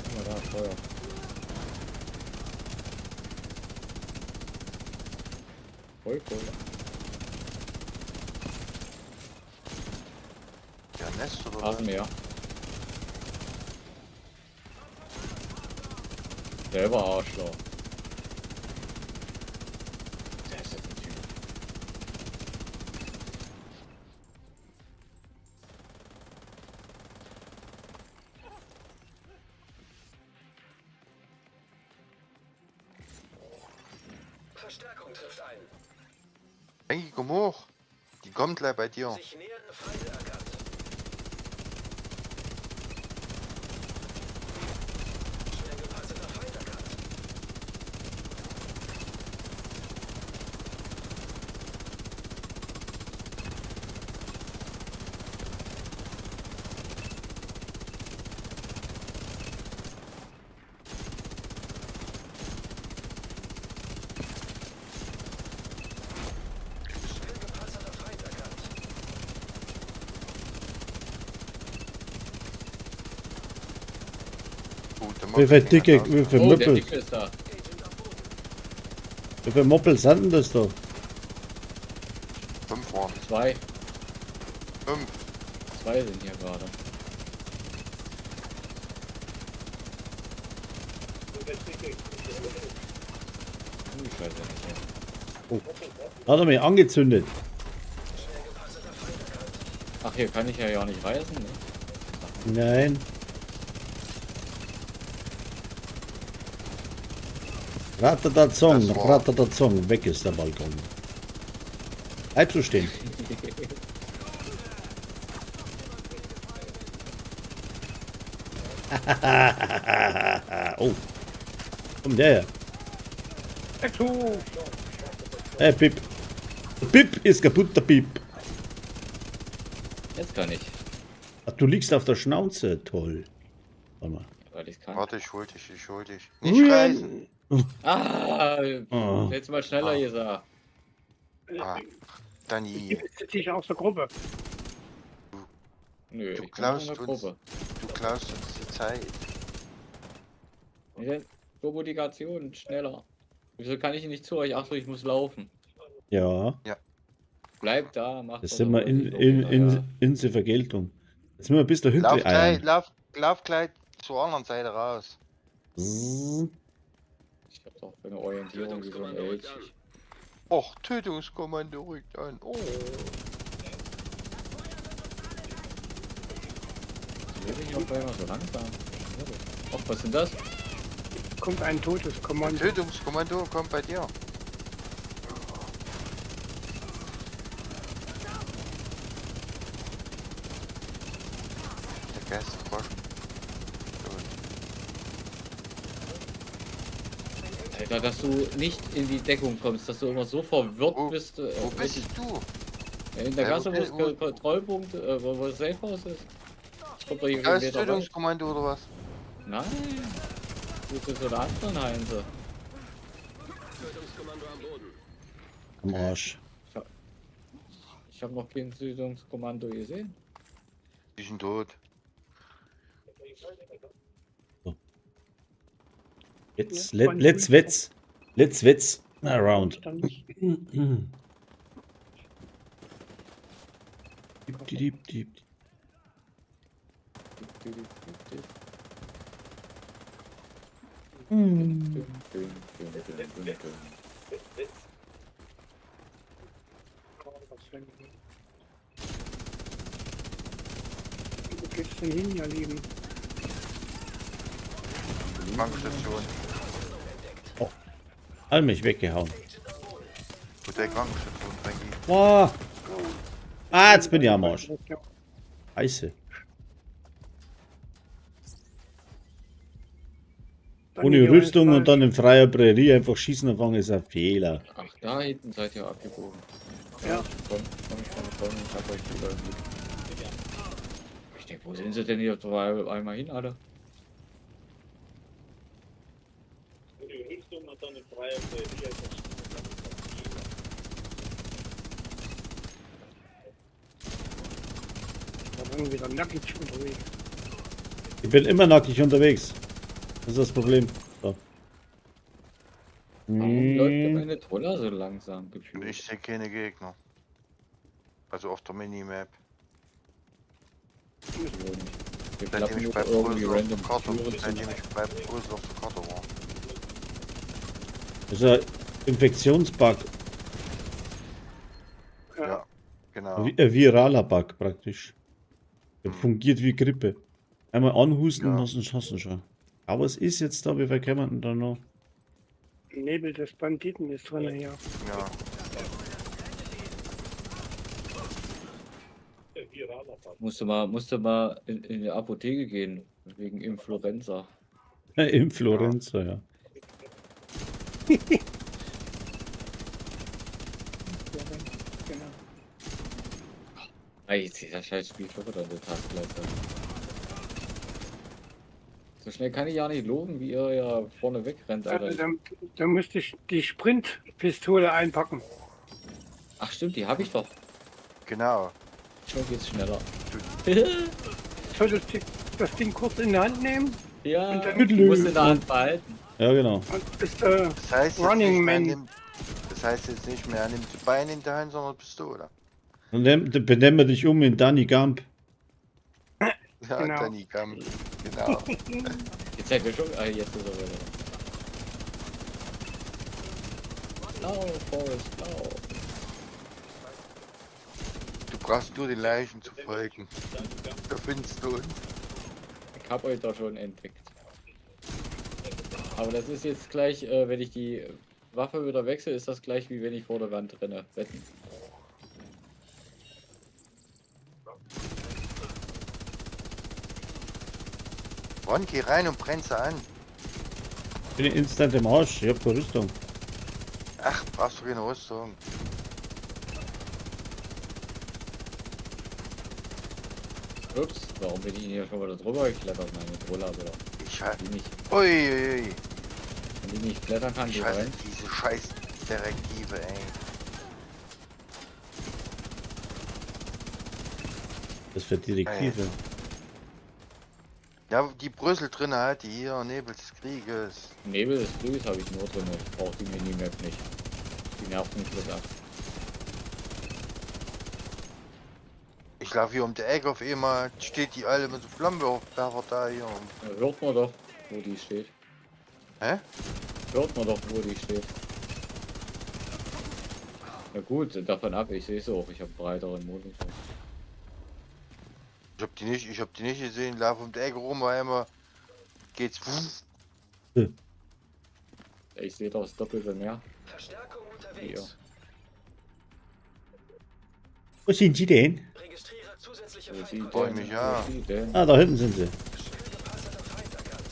[SPEAKER 4] Guck mal da, Feuer. Voll cool.
[SPEAKER 1] Ja, Nest oder was?
[SPEAKER 4] Rasenmäher. Selber Arschloch. Der ist jetzt ein Typ.
[SPEAKER 5] Verstärkung trifft ein.
[SPEAKER 1] Engi, komm hoch. Die kommt gleich bei dir.
[SPEAKER 5] Sich nähernde Feinde erkannt. Schwer gepanzerter Feind erkannt. Schwer gepanzerter Feind erkannt.
[SPEAKER 1] Gute
[SPEAKER 2] Wie viel dicke, wie viel
[SPEAKER 4] Oh, der
[SPEAKER 2] Möppel,
[SPEAKER 4] Dicke ist da.
[SPEAKER 5] Agent am Boden.
[SPEAKER 2] wie viel Moppel sind denn das da?
[SPEAKER 1] Fünf waren.
[SPEAKER 4] Zwei.
[SPEAKER 1] Fünf.
[SPEAKER 4] Zwei sind hier gerade. Oh, ich weiß ja nicht. Hier.
[SPEAKER 2] Hat er mich angezündet.
[SPEAKER 4] Ach, hier kann ich ja auch nicht reisen, ne?
[SPEAKER 2] Nein. Ratatatong,
[SPEAKER 1] Das war-
[SPEAKER 2] ratatatong, weg ist der Balkon. Bleib so stehen. Oh. Komm der her.
[SPEAKER 3] Exo!
[SPEAKER 2] Hey, Pip. Der Pip ist kaputt, der Pip.
[SPEAKER 4] Jetzt kann ich.
[SPEAKER 2] Ach, du liegst auf der Schnauze. Toll. Warte mal.
[SPEAKER 4] Weil ich kann.
[SPEAKER 1] Warte, ich hol dich, ich hol dich. Nicht reißen.
[SPEAKER 4] Ah,
[SPEAKER 2] Ah.
[SPEAKER 4] jetzt mal schneller
[SPEAKER 1] Ah.
[SPEAKER 4] gesagt.
[SPEAKER 1] Ah, Dani,
[SPEAKER 3] Ist dich aus der Gruppe.
[SPEAKER 4] Nö,
[SPEAKER 1] Du
[SPEAKER 4] ich bin noch in
[SPEAKER 1] klaust
[SPEAKER 4] der
[SPEAKER 1] uns.
[SPEAKER 4] Gruppe.
[SPEAKER 1] du klaust uns die Zeit.
[SPEAKER 4] Ja, Kommunikation, schneller. Wieso kann ich nicht zu euch? Ach so, ich muss laufen.
[SPEAKER 2] Ja,
[SPEAKER 4] Bleib da, mach
[SPEAKER 2] das
[SPEAKER 4] was
[SPEAKER 2] sind
[SPEAKER 4] auch
[SPEAKER 2] wir
[SPEAKER 4] immer,
[SPEAKER 2] in,
[SPEAKER 4] ich
[SPEAKER 2] in,
[SPEAKER 4] laufe
[SPEAKER 2] in,
[SPEAKER 4] hinterher.
[SPEAKER 2] in die Vergeltung. Jetzt müssen wir ein bisschen
[SPEAKER 1] Lauf
[SPEAKER 2] hinter
[SPEAKER 1] gleich,
[SPEAKER 2] eiern.
[SPEAKER 1] lauf gleich zur anderen Seite raus.
[SPEAKER 2] Zzz.
[SPEAKER 4] Ich hab doch eine Orientierung wie so ein
[SPEAKER 5] Tötungskommando rückt
[SPEAKER 4] Elch.
[SPEAKER 5] an.
[SPEAKER 1] Och, Tötungskommando rückt an. Oh.
[SPEAKER 4] Wieso bin ich auf einmal so langsam? Och, was sind das?
[SPEAKER 3] Kommt ein Todeskommando.
[SPEAKER 1] Tötungskommando kommt bei dir. Der Geist ist
[SPEAKER 4] Alter, dass du nicht in die Deckung kommst, dass du immer so verwirrt
[SPEAKER 1] Wo-
[SPEAKER 4] bist.
[SPEAKER 1] Wo bist du?
[SPEAKER 4] In der
[SPEAKER 1] Ja,
[SPEAKER 4] Gasse,
[SPEAKER 1] wo
[SPEAKER 4] wo das
[SPEAKER 1] wo-
[SPEAKER 4] Kontrollpunkt, wo das Safehouse ist. Kommt doch hier
[SPEAKER 1] Da
[SPEAKER 4] kein
[SPEAKER 1] ist
[SPEAKER 4] Meter weit.
[SPEAKER 1] Tötungskommando oder was?
[SPEAKER 4] Nein. Du bist so der anderen Heinze.
[SPEAKER 5] Tötungskommando am Boden.
[SPEAKER 2] Am Arsch.
[SPEAKER 4] Ich habe noch kein Tötungskommando gesehen.
[SPEAKER 1] Die sind tot.
[SPEAKER 2] Jetzt,
[SPEAKER 3] Ja,
[SPEAKER 2] let, let's wetz. Let's wetz around.
[SPEAKER 3] Dann nicht.
[SPEAKER 2] Diep, diep, diep.
[SPEAKER 3] Wo geht's denn hin, ihr Lieben?
[SPEAKER 1] Krankenstation.
[SPEAKER 2] All mich weggehauen.
[SPEAKER 1] Hotel Krankenstation, Frankie.
[SPEAKER 2] Boah. Ah, jetzt bin ich am Arsch. Scheiße.
[SPEAKER 3] Dann
[SPEAKER 2] Ohne
[SPEAKER 3] hier
[SPEAKER 2] Rüstung
[SPEAKER 3] ist
[SPEAKER 2] und dann in freier Prärie einfach schießen anfangen ist ein Fehler.
[SPEAKER 4] Ach, da hinten seid ihr abgebogen.
[SPEAKER 3] Ja.
[SPEAKER 4] Komm, komm, komm, komm, ich hab euch wieder im Blick. Ich denk, wo sind sie denn hier auf einmal hin, alle?
[SPEAKER 2] Ohne Rüstung und dann in freier Prärie einfach schießen anfangen ist ein Fehler.
[SPEAKER 3] Da waren wieder nackig unterwegs.
[SPEAKER 2] Ich bin immer nackig unterwegs. Das ist das Problem. So.
[SPEAKER 4] Warum läuft denn
[SPEAKER 2] Hm.
[SPEAKER 4] meine Troller so langsam
[SPEAKER 1] Und
[SPEAKER 4] gefühlt?
[SPEAKER 1] ich sehe keine Gegner. Also auf der Minimap.
[SPEAKER 4] Wir
[SPEAKER 1] Seitdem
[SPEAKER 4] klappen
[SPEAKER 1] ich
[SPEAKER 4] nur
[SPEAKER 1] bei
[SPEAKER 4] irgendwie
[SPEAKER 1] Brüssel auf der
[SPEAKER 4] random
[SPEAKER 1] Karte,
[SPEAKER 4] Türen zu.
[SPEAKER 1] seitdem ich bei Brüssel auf der Karte war.
[SPEAKER 2] Das ist ein Infektionsbug.
[SPEAKER 3] Ja.
[SPEAKER 1] Ja, genau.
[SPEAKER 2] Ein viraler Bug praktisch. Der fungiert wie Grippe. Einmal anhusten
[SPEAKER 1] Ja.
[SPEAKER 2] und hast du schon. Aber es ist jetzt da, wie viel kommen denn da noch?
[SPEAKER 3] Nebel des Banditen ist drin hier.
[SPEAKER 1] Ja.
[SPEAKER 4] Musst du mal in die Apotheke gehen, wegen Influenza.
[SPEAKER 2] Influenza, ja.
[SPEAKER 3] Genau.
[SPEAKER 4] Ey, jetzt dieser scheiß Spiel schon wieder in der Taskleiste. So schnell kann ich ja nicht loben, wie ihr ja vorne wegrennt, Alter.
[SPEAKER 3] Also, da, da müsste ich die Sprintpistole einpacken.
[SPEAKER 4] Ach stimmt, die habe ich doch.
[SPEAKER 1] Genau.
[SPEAKER 4] Schon geht's schneller.
[SPEAKER 3] Solltest du das Ding kurz in die Hand nehmen
[SPEAKER 4] Ja,
[SPEAKER 3] Und dann-
[SPEAKER 4] du musst in der Hand behalten.
[SPEAKER 2] Ja, genau.
[SPEAKER 3] und bist
[SPEAKER 1] Das heißt jetzt
[SPEAKER 3] Running
[SPEAKER 1] nicht mehr,
[SPEAKER 3] Man.
[SPEAKER 1] nimmt, das heißt jetzt nicht mehr, er nimmt die Beine in die Hand, sondern Pistole.
[SPEAKER 2] Dann benennen wir dich um in Danny Gump.
[SPEAKER 1] Ja,
[SPEAKER 3] Genau.
[SPEAKER 1] Danny Gump. Genau.
[SPEAKER 4] Jetzt seid ihr schon. Ah, jetzt ist er wieder. Lauf, Forrest, lauf.
[SPEAKER 1] Du brauchst nur den Leichen zu folgen. Da findest du uns.
[SPEAKER 4] Ich hab euch doch schon entdeckt. Aber das ist jetzt gleich, wenn ich die Waffe wieder wechsle, ist das gleich wie wenn ich vor der Wand renne. Wetten.
[SPEAKER 1] Ron, geh rein und brenn sie an.
[SPEAKER 2] Bin ich instant im Arsch. Ich hab keine Rüstung.
[SPEAKER 1] Ach, brauchst du keine Rüstung.
[SPEAKER 4] Ups, warum bin ich hier schon wieder drüber geklettert? Meine Troller wieder.
[SPEAKER 1] Ich hasse.
[SPEAKER 4] Die nicht,
[SPEAKER 1] Uiuiui.
[SPEAKER 4] wenn die nicht klettern kann, die
[SPEAKER 1] Ich hasse
[SPEAKER 4] rein.
[SPEAKER 1] diese scheiß Direktive, ey.
[SPEAKER 2] Das für Direktive.
[SPEAKER 1] Ja, die Brüssel drin hat, die hier, Nebel des Krieges.
[SPEAKER 4] Nebel des Krieges habe ich nur drin. Ich brauche die Minimap nicht. Die nervt mich bloß ab.
[SPEAKER 1] Ich laufe hier um die Ecke, auf einmal steht die alle mit so Flammenwerfer da hier.
[SPEAKER 4] Ja, hört man doch, wo die steht.
[SPEAKER 1] Hä?
[SPEAKER 4] Hört man doch, wo die steht. Na gut, davon ab, ich sehe es auch. Ich habe breiteren Monitor.
[SPEAKER 1] Ich hab die nicht, ich hab die nicht gesehen, laufe um die Ecke rum, weil einmal geht's.
[SPEAKER 4] Ich sehe doch das Doppelte mehr.
[SPEAKER 5] Verstärkung unterwegs.
[SPEAKER 2] Wo sind sie denn?
[SPEAKER 5] Registriere zusätzliche
[SPEAKER 4] Wo sie
[SPEAKER 1] Freu
[SPEAKER 4] denn?
[SPEAKER 1] mich, ja.
[SPEAKER 4] Wo sie denn?
[SPEAKER 2] Ah, da hinten sind sie.
[SPEAKER 5] Schwer gepanzerter Feind erkannt.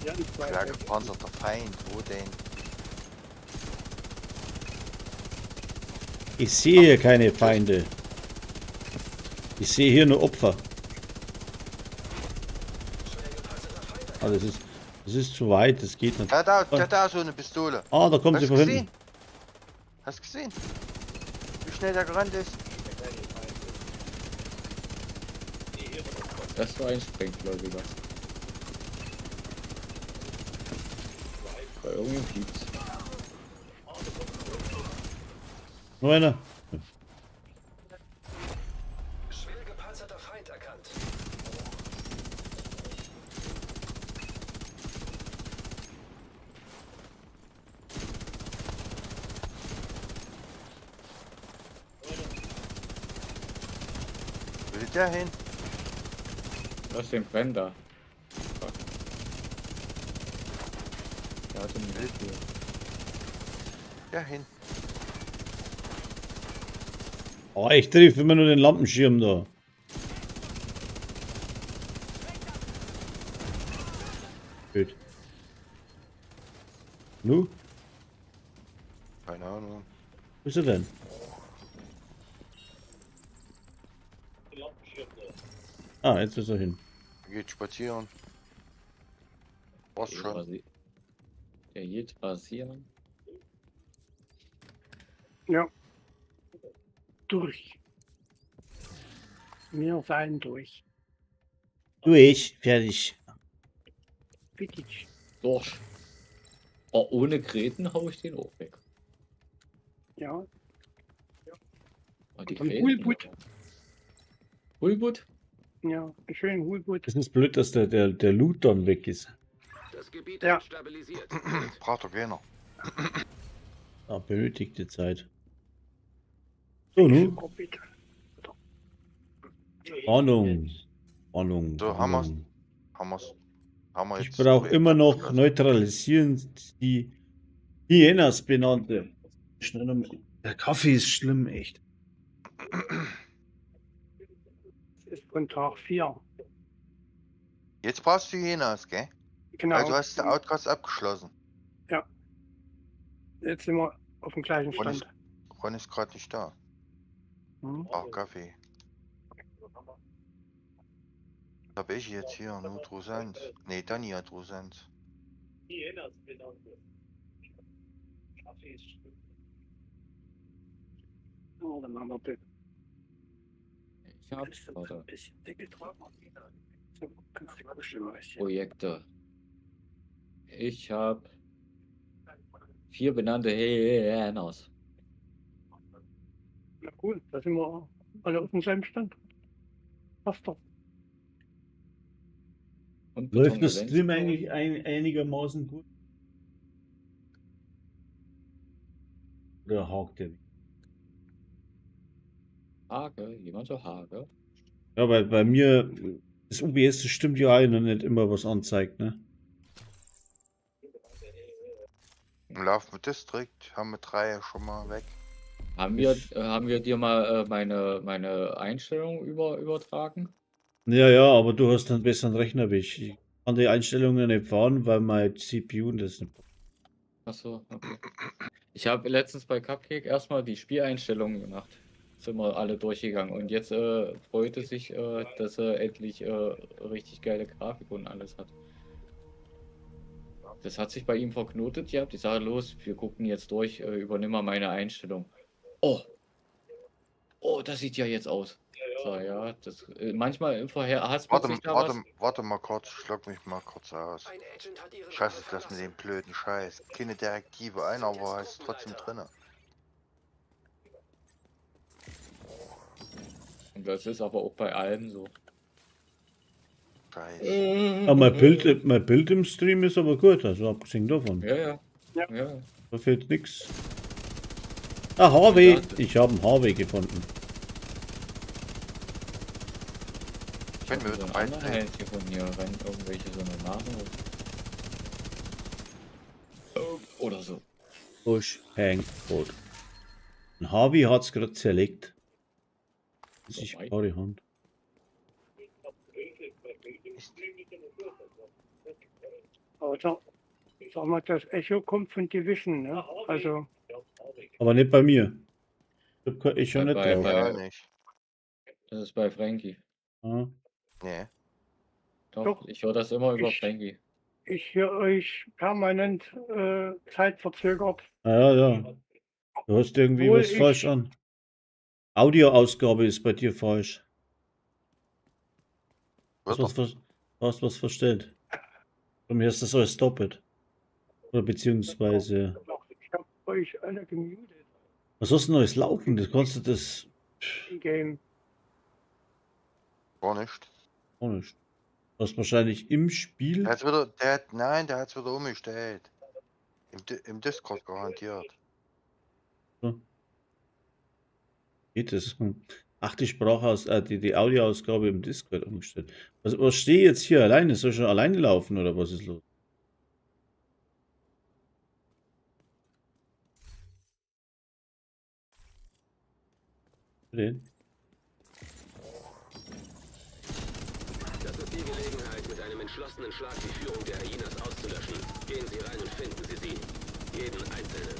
[SPEAKER 3] Ja, die zwei.
[SPEAKER 1] Schwer gepanzerter Feind, wo denn?
[SPEAKER 2] Ich sehe hier keine Feinde. Ich sehe hier nur Opfer. Ah, das ist zu weit, das geht nicht.
[SPEAKER 1] Der hat da, der hat da so eine Pistole.
[SPEAKER 2] Ah, da kommen
[SPEAKER 1] Hast
[SPEAKER 2] sie
[SPEAKER 1] du
[SPEAKER 2] von
[SPEAKER 1] gesehen?
[SPEAKER 2] hinten.
[SPEAKER 1] Hast du gesehen? Wie schnell der gerannt ist?
[SPEAKER 4] Das war ein Sprengläufiger. Bei irgendwem piept's.
[SPEAKER 2] Noch einer.
[SPEAKER 5] Schwer gepanzerter Feind erkannt.
[SPEAKER 1] Wo will der hin?
[SPEAKER 4] Lass den brennen da. Fuck. Der hatte ein Bild hier.
[SPEAKER 1] Der hin.
[SPEAKER 2] Oh, ich treffe immer nur den Lampenschirm da. Gut. Nu,
[SPEAKER 1] Keine Ahnung.
[SPEAKER 2] wo ist er denn? Ah, jetzt ist er hin.
[SPEAKER 1] Geht spazieren. War's
[SPEAKER 4] Der
[SPEAKER 1] schon.
[SPEAKER 4] geht Der geht rasieren.
[SPEAKER 3] Ja. Durch. Wir seien durch.
[SPEAKER 2] Durch, fertig.
[SPEAKER 3] Bitte.
[SPEAKER 4] Durch. Oh, ohne Gräten hau ich den auch weg.
[SPEAKER 3] Ja.
[SPEAKER 4] Oh, die
[SPEAKER 3] Und
[SPEAKER 4] Gräten.
[SPEAKER 3] Hulbut.
[SPEAKER 4] Hulbut?
[SPEAKER 3] Ja, einen schönen Hulbut.
[SPEAKER 2] Das ist blöd, dass der Loot dann weg ist.
[SPEAKER 5] Das Gebiet
[SPEAKER 3] Ja.
[SPEAKER 5] ist stabilisiert.
[SPEAKER 1] Braucht doch keiner.
[SPEAKER 2] Ah, benötigte Zeit. So, nu?
[SPEAKER 3] Oh, bitte.
[SPEAKER 2] Ahnung. Ahnung.
[SPEAKER 1] So, haben wir's.
[SPEAKER 2] Ahnung.
[SPEAKER 1] Haben wir's. Haben wir
[SPEAKER 2] Ich
[SPEAKER 1] jetzt.
[SPEAKER 2] brauche
[SPEAKER 1] Projekt
[SPEAKER 2] immer noch
[SPEAKER 1] abgeschlossen.
[SPEAKER 2] neutralisieren die Hyenas benannte. Schnell noch- Der Kaffee ist schlimm, echt.
[SPEAKER 3] Das ist von Tag 4.
[SPEAKER 1] Jetzt brauchst du Hyenas, gell?
[SPEAKER 3] Genau.
[SPEAKER 1] Also hast du Outcast abgeschlossen.
[SPEAKER 3] Jetzt sind wir auf dem gleichen
[SPEAKER 1] Ron ist,
[SPEAKER 3] Stand.
[SPEAKER 1] Ron ist gerade nicht da.
[SPEAKER 3] Hm?
[SPEAKER 1] Braucht Kaffee. Was hab ich jetzt hier? Nur Drusans. Nee, Danny hat Drusans.
[SPEAKER 3] Oh, dann machen wir bitte.
[SPEAKER 4] Ich hab
[SPEAKER 3] Ein
[SPEAKER 4] warte,
[SPEAKER 3] bisschen Deckel drauf. So, kannst du kuscheln, weißt du.
[SPEAKER 4] Projekte. Ich hab 4 benannte Hyenas.
[SPEAKER 3] Na gut, da sind wir alle auf demselben Stand. Passt doch.
[SPEAKER 4] Und
[SPEAKER 2] Läuft das
[SPEAKER 4] Betongelenk.
[SPEAKER 2] Stream eigentlich einigermaßen gut? Oder hakt der?
[SPEAKER 4] Hage, jemand so Hage.
[SPEAKER 2] Ja, weil bei mir das OBS, das stimmt ja auch noch nicht immer, was anzeigt, ne?
[SPEAKER 1] Im Laufen District haben wir 3 schon mal weg.
[SPEAKER 4] Haben wir dir mal meine Einstellung übertragen?
[SPEAKER 2] Ja, ja, aber du hast einen besseren Rechner wie ich. Ich Kann die Einstellungen nicht fahren, weil mein CPU das nicht.
[SPEAKER 4] Achso, okay. Ich habe letztens bei Cupcake erstmal die Spieleinstellungen gemacht. Sind wir alle durchgegangen. Und jetzt freut es sich, dass er endlich richtig geile Grafik und alles hat. Das hat sich bei ihm verknotet gehabt. Ich sage, los, wir gucken jetzt durch, übernimm mal meine Einstellung. Oh! Oh, das sieht ja jetzt aus. So, ja, das, manchmal vorher hat
[SPEAKER 1] Warte,
[SPEAKER 4] sich da
[SPEAKER 1] warte,
[SPEAKER 4] was.
[SPEAKER 1] warte mal kurz, ich log mich mal kurz aus.
[SPEAKER 5] Ein Agent hat Ihren
[SPEAKER 1] Scheiße,
[SPEAKER 5] Raum
[SPEAKER 1] das mit
[SPEAKER 5] verlassen.
[SPEAKER 1] dem blöden Scheiß. Keine Direktive ein,
[SPEAKER 5] Sie sind
[SPEAKER 1] aber
[SPEAKER 5] jetzt
[SPEAKER 1] ist trotzdem
[SPEAKER 5] Gruppenleiter.
[SPEAKER 1] drinne.
[SPEAKER 4] Und das ist aber auch bei allem so.
[SPEAKER 1] Scheiße.
[SPEAKER 2] Aber mein Bild im Stream ist aber gut, also abgesehen davon.
[SPEAKER 4] Ja, ja.
[SPEAKER 3] Ja.
[SPEAKER 4] Ja.
[SPEAKER 2] Da fehlt nichts. Ah, Harvey!
[SPEAKER 4] Ja.
[SPEAKER 2] Ich habe einen Harvey gefunden.
[SPEAKER 1] Können wir
[SPEAKER 4] So
[SPEAKER 1] wieder
[SPEAKER 4] einen anderen
[SPEAKER 1] beitreten?
[SPEAKER 4] Hals hier von hier rennen irgendwelche so eine Nase. Oder so.
[SPEAKER 2] Bush, Hang, Rot. Ein Harvey hat es gerade zerlegt. Das ist
[SPEAKER 4] Vorbei.
[SPEAKER 2] bare Hand.
[SPEAKER 3] Aber sag mal, das Echo kommt von Division, ne? Also,
[SPEAKER 2] Aber nicht bei mir. Ich hab kein Echo
[SPEAKER 4] Bei-
[SPEAKER 2] nicht
[SPEAKER 4] bei-
[SPEAKER 2] drauf.
[SPEAKER 1] Ja, nicht.
[SPEAKER 4] Das ist bei Frankie.
[SPEAKER 2] Ah.
[SPEAKER 1] Nee.
[SPEAKER 4] Doch,
[SPEAKER 3] Doch.
[SPEAKER 4] ich höre das immer über Frankie.
[SPEAKER 3] ich höre euch permanent zeitverzögert.
[SPEAKER 2] Ah, ja, ja. Du hast irgendwie
[SPEAKER 3] Obwohl
[SPEAKER 2] was
[SPEAKER 3] ich-
[SPEAKER 2] falsch an. Audioausgabe ist bei dir falsch. Hast
[SPEAKER 1] Wird
[SPEAKER 2] was, hast was verstellt. Bei mir ist das alles doppelt. Oder beziehungsweise.
[SPEAKER 3] Doch, ich habe euch alle gemutet
[SPEAKER 2] Was hast du denn alles laufen? Das kannst du das.
[SPEAKER 3] im Game.
[SPEAKER 1] Gar nicht.
[SPEAKER 2] Auch nicht. Du hast wahrscheinlich im Spiel.
[SPEAKER 1] Der hat's wieder, der hat, nein, der hat's wieder umgestellt. Im Discord garantiert.
[SPEAKER 2] Geht das? Hm. Ach, die Sprachaus, die Audioausgabe im Discord umgestellt. Was stehe ich jetzt hier alleine? Soll ich schon alleine laufen oder was ist los? Den?
[SPEAKER 5] Das ist die Gelegenheit, mit einem entschlossenen Schlag die Führung der Hyenas auszulöschen. Gehen Sie rein und finden Sie sie. Jeden einzelnen.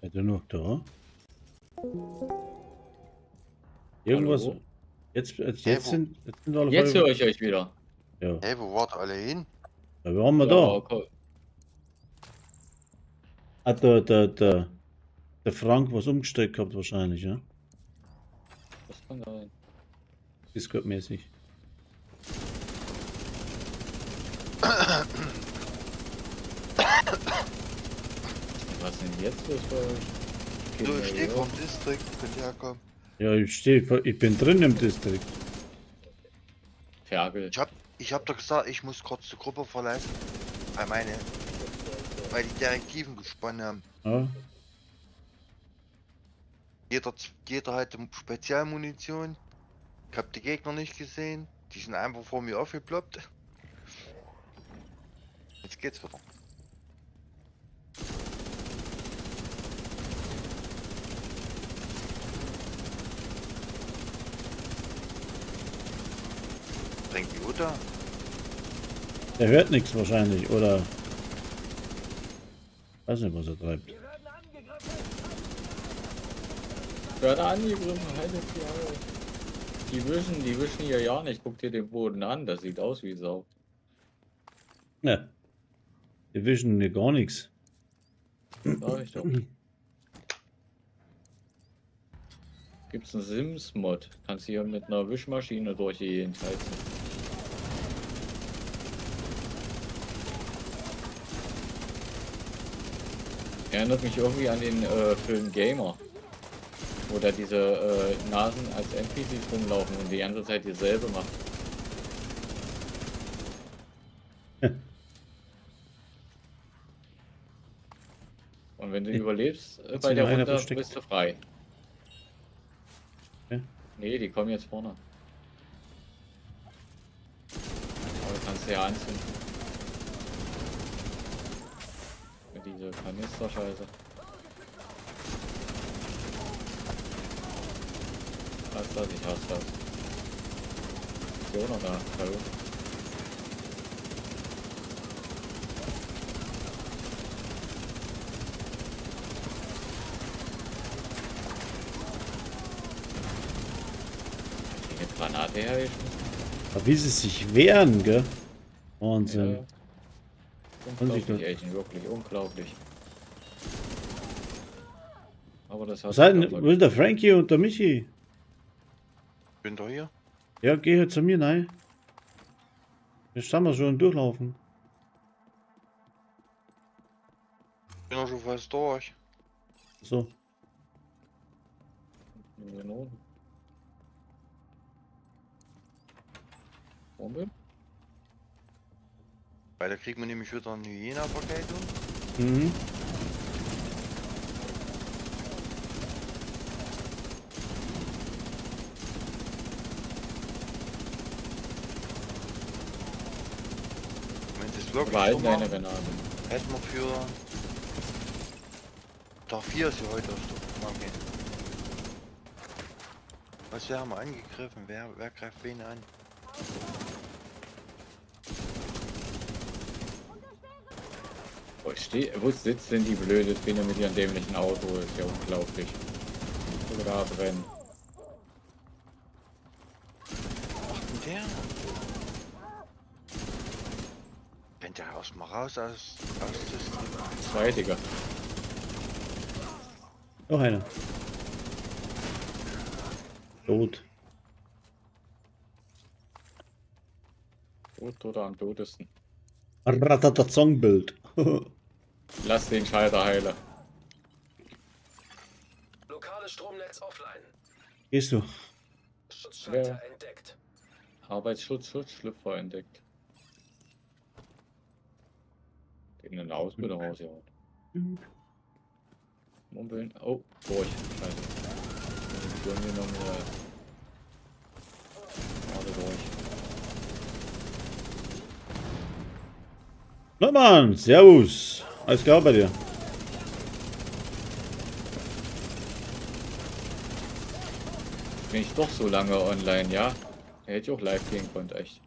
[SPEAKER 2] Seid ihr noch da? Irgendwas.
[SPEAKER 4] Hallo?
[SPEAKER 2] Jetzt,
[SPEAKER 1] Hey,
[SPEAKER 2] jetzt
[SPEAKER 1] wo-
[SPEAKER 2] sind, jetzt sind alle
[SPEAKER 4] Jetzt
[SPEAKER 2] voll-
[SPEAKER 4] höre ich euch wieder.
[SPEAKER 2] Ja,
[SPEAKER 1] Hey, wo wart alle hin?
[SPEAKER 2] ja, wir waren wir
[SPEAKER 4] Ja,
[SPEAKER 2] da.
[SPEAKER 4] okay.
[SPEAKER 2] Hat der Frank was umgestellt gehabt wahrscheinlich, ja?
[SPEAKER 4] Das kann sein.
[SPEAKER 2] Discord-mäßig.
[SPEAKER 4] Was ist denn jetzt los bei euch?
[SPEAKER 1] Du, ich stehe vorm District, könnt ihr herkommen.
[SPEAKER 2] Ja, ich bin drin im Distrikt.
[SPEAKER 4] Ferkel.
[SPEAKER 1] Ich hab doch gesagt, ich muss kurz die Gruppe verlassen. Weil die Direktiven gesponnen haben.
[SPEAKER 2] Ja.
[SPEAKER 1] Jeder hatte Spezialmunition. Ich hab die Gegner nicht gesehen. Die sind einfach vor mir aufgeploppt. Jetzt geht's wieder. Bringt die Uta?
[SPEAKER 2] Der hört nichts wahrscheinlich, oder? Weiß nicht, was er treibt.
[SPEAKER 4] Werde angegriffen, haltet die Augen. Die wischen hier ja nicht. Guck dir den Boden an, das sieht aus wie Sau.
[SPEAKER 2] Ja. Die wischen hier gar nichts.
[SPEAKER 4] Sag ich doch. Gibt's einen Sims-Mod? Kannst du hier mit einer Wischmaschine durch die Gegend heizen. Erinnert mich irgendwie an den Film Gamer. Wo da diese Nasen als NPCs rumlaufen und die ganze Zeit dieselbe macht. Und wenn du überlebst bei der Runde, bist du frei.
[SPEAKER 2] Okay.
[SPEAKER 4] Nee, die kommen jetzt vorne. Aber du kannst ja anzünden. Mit dieser Kanister-Scheiße. Was das? Ich hasse das. Ist die auch noch da? Hallo? Granate hergeschmissen.
[SPEAKER 2] Aber wie sie sich wehren, gell? Wahnsinn.
[SPEAKER 4] Ja. Unglaublich, Agent, wirklich unglaublich. Aber das hat.
[SPEAKER 2] Wo ist der Frankie und der Michi?
[SPEAKER 1] Bin doch hier.
[SPEAKER 2] Ja, geh hier zu mir, nein. Jetzt sind wir schon durchlaufen.
[SPEAKER 1] Bin doch schon fast durch.
[SPEAKER 2] So.
[SPEAKER 4] Bombe?
[SPEAKER 1] Weil da kriegt man nämlich wieder eine Hyena-Vergeltung.
[SPEAKER 2] Mhm.
[SPEAKER 1] Wenn es wirklich
[SPEAKER 4] so
[SPEAKER 1] so
[SPEAKER 4] deine Granate.
[SPEAKER 1] Hätten wir für Tag 4 ist ja heute erst. Okay. Was, wir haben angegriffen? Wer greift wen an?
[SPEAKER 4] Wo sitzt denn die blöde Spinne mit ihrem dämlichen Auto? Ist ja unglaublich. Da brennen.
[SPEAKER 1] Was macht denn der? Rennt der erstmal raus aus System.
[SPEAKER 4] Zwei, Digga.
[SPEAKER 2] Noch einer. Tot.
[SPEAKER 4] Tot oder am totesten.
[SPEAKER 2] Ratatazongbild.
[SPEAKER 4] Lass den Schalter heile.
[SPEAKER 5] Lokales Stromnetz offline.
[SPEAKER 2] Gehst du?
[SPEAKER 5] Schutzschalter
[SPEAKER 4] Ja.
[SPEAKER 5] entdeckt.
[SPEAKER 4] Arbeitsschutz, Schutzschlüpfer entdeckt. Den in der Ausbildung rausgehauen. Mumpeln. Oh, durch. Scheiße. Die Türen genommen. Alle durch.
[SPEAKER 2] Na Mann, servus. Alles klar bei dir.
[SPEAKER 4] Bin ich doch so lange online, ja? Da hätte ich auch live gehen können, echt.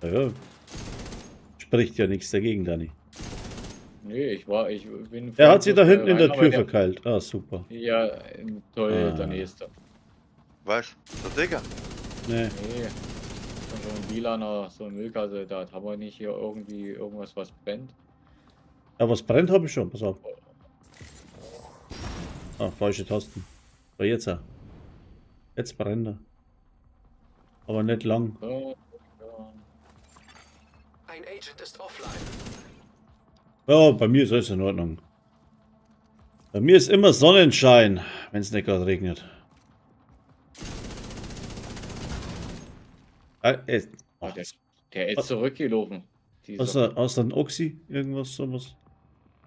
[SPEAKER 2] Ja, spricht ja nichts dagegen, Dani.
[SPEAKER 4] Nee, ich bin.
[SPEAKER 2] Er hat sie da hinten in der Tür verkeilt. Ah, super.
[SPEAKER 4] Ja, toll, der nächste.
[SPEAKER 1] Was? Der Digger?
[SPEAKER 2] Nee.
[SPEAKER 4] Nee. So ein lilaner, so ein Milka-Soldat. Haben wir nicht hier irgendwie irgendwas, was brennt?
[SPEAKER 2] Ja, was brennt, habe ich schon. Pass auf. Ah, falsche Tasten. So, jetzt. Jetzt brennt er. Aber nicht lang.
[SPEAKER 4] Ja.
[SPEAKER 5] Ein Agent ist offline.
[SPEAKER 2] Ja, bei mir ist alles in Ordnung. Bei mir ist immer Sonnenschein, wenn es nicht gerade regnet.
[SPEAKER 4] Der ist zurückgelaufen.
[SPEAKER 2] Außer ein Oxy, irgendwas, sowas.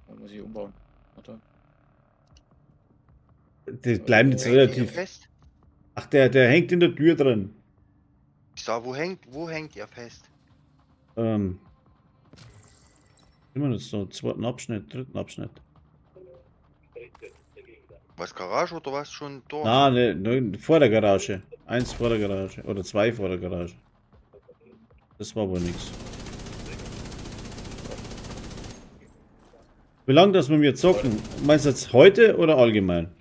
[SPEAKER 4] Da muss ich umbauen. Warte.
[SPEAKER 2] Die bleiben jetzt relativ
[SPEAKER 1] fest.
[SPEAKER 2] Ach, der hängt in der Tür drin.
[SPEAKER 1] Ich sag, wo hängt ihr fest?
[SPEAKER 2] Immer noch so, zweiten Abschnitt, dritten Abschnitt.
[SPEAKER 1] Was, Garage oder was schon dort?
[SPEAKER 2] Nein, ne, vor der Garage. Eins vor der Garage. Oder zwei vor der Garage. Das war wohl nichts. Wie lange das mit mir zocken? Meinst du jetzt heute oder allgemein?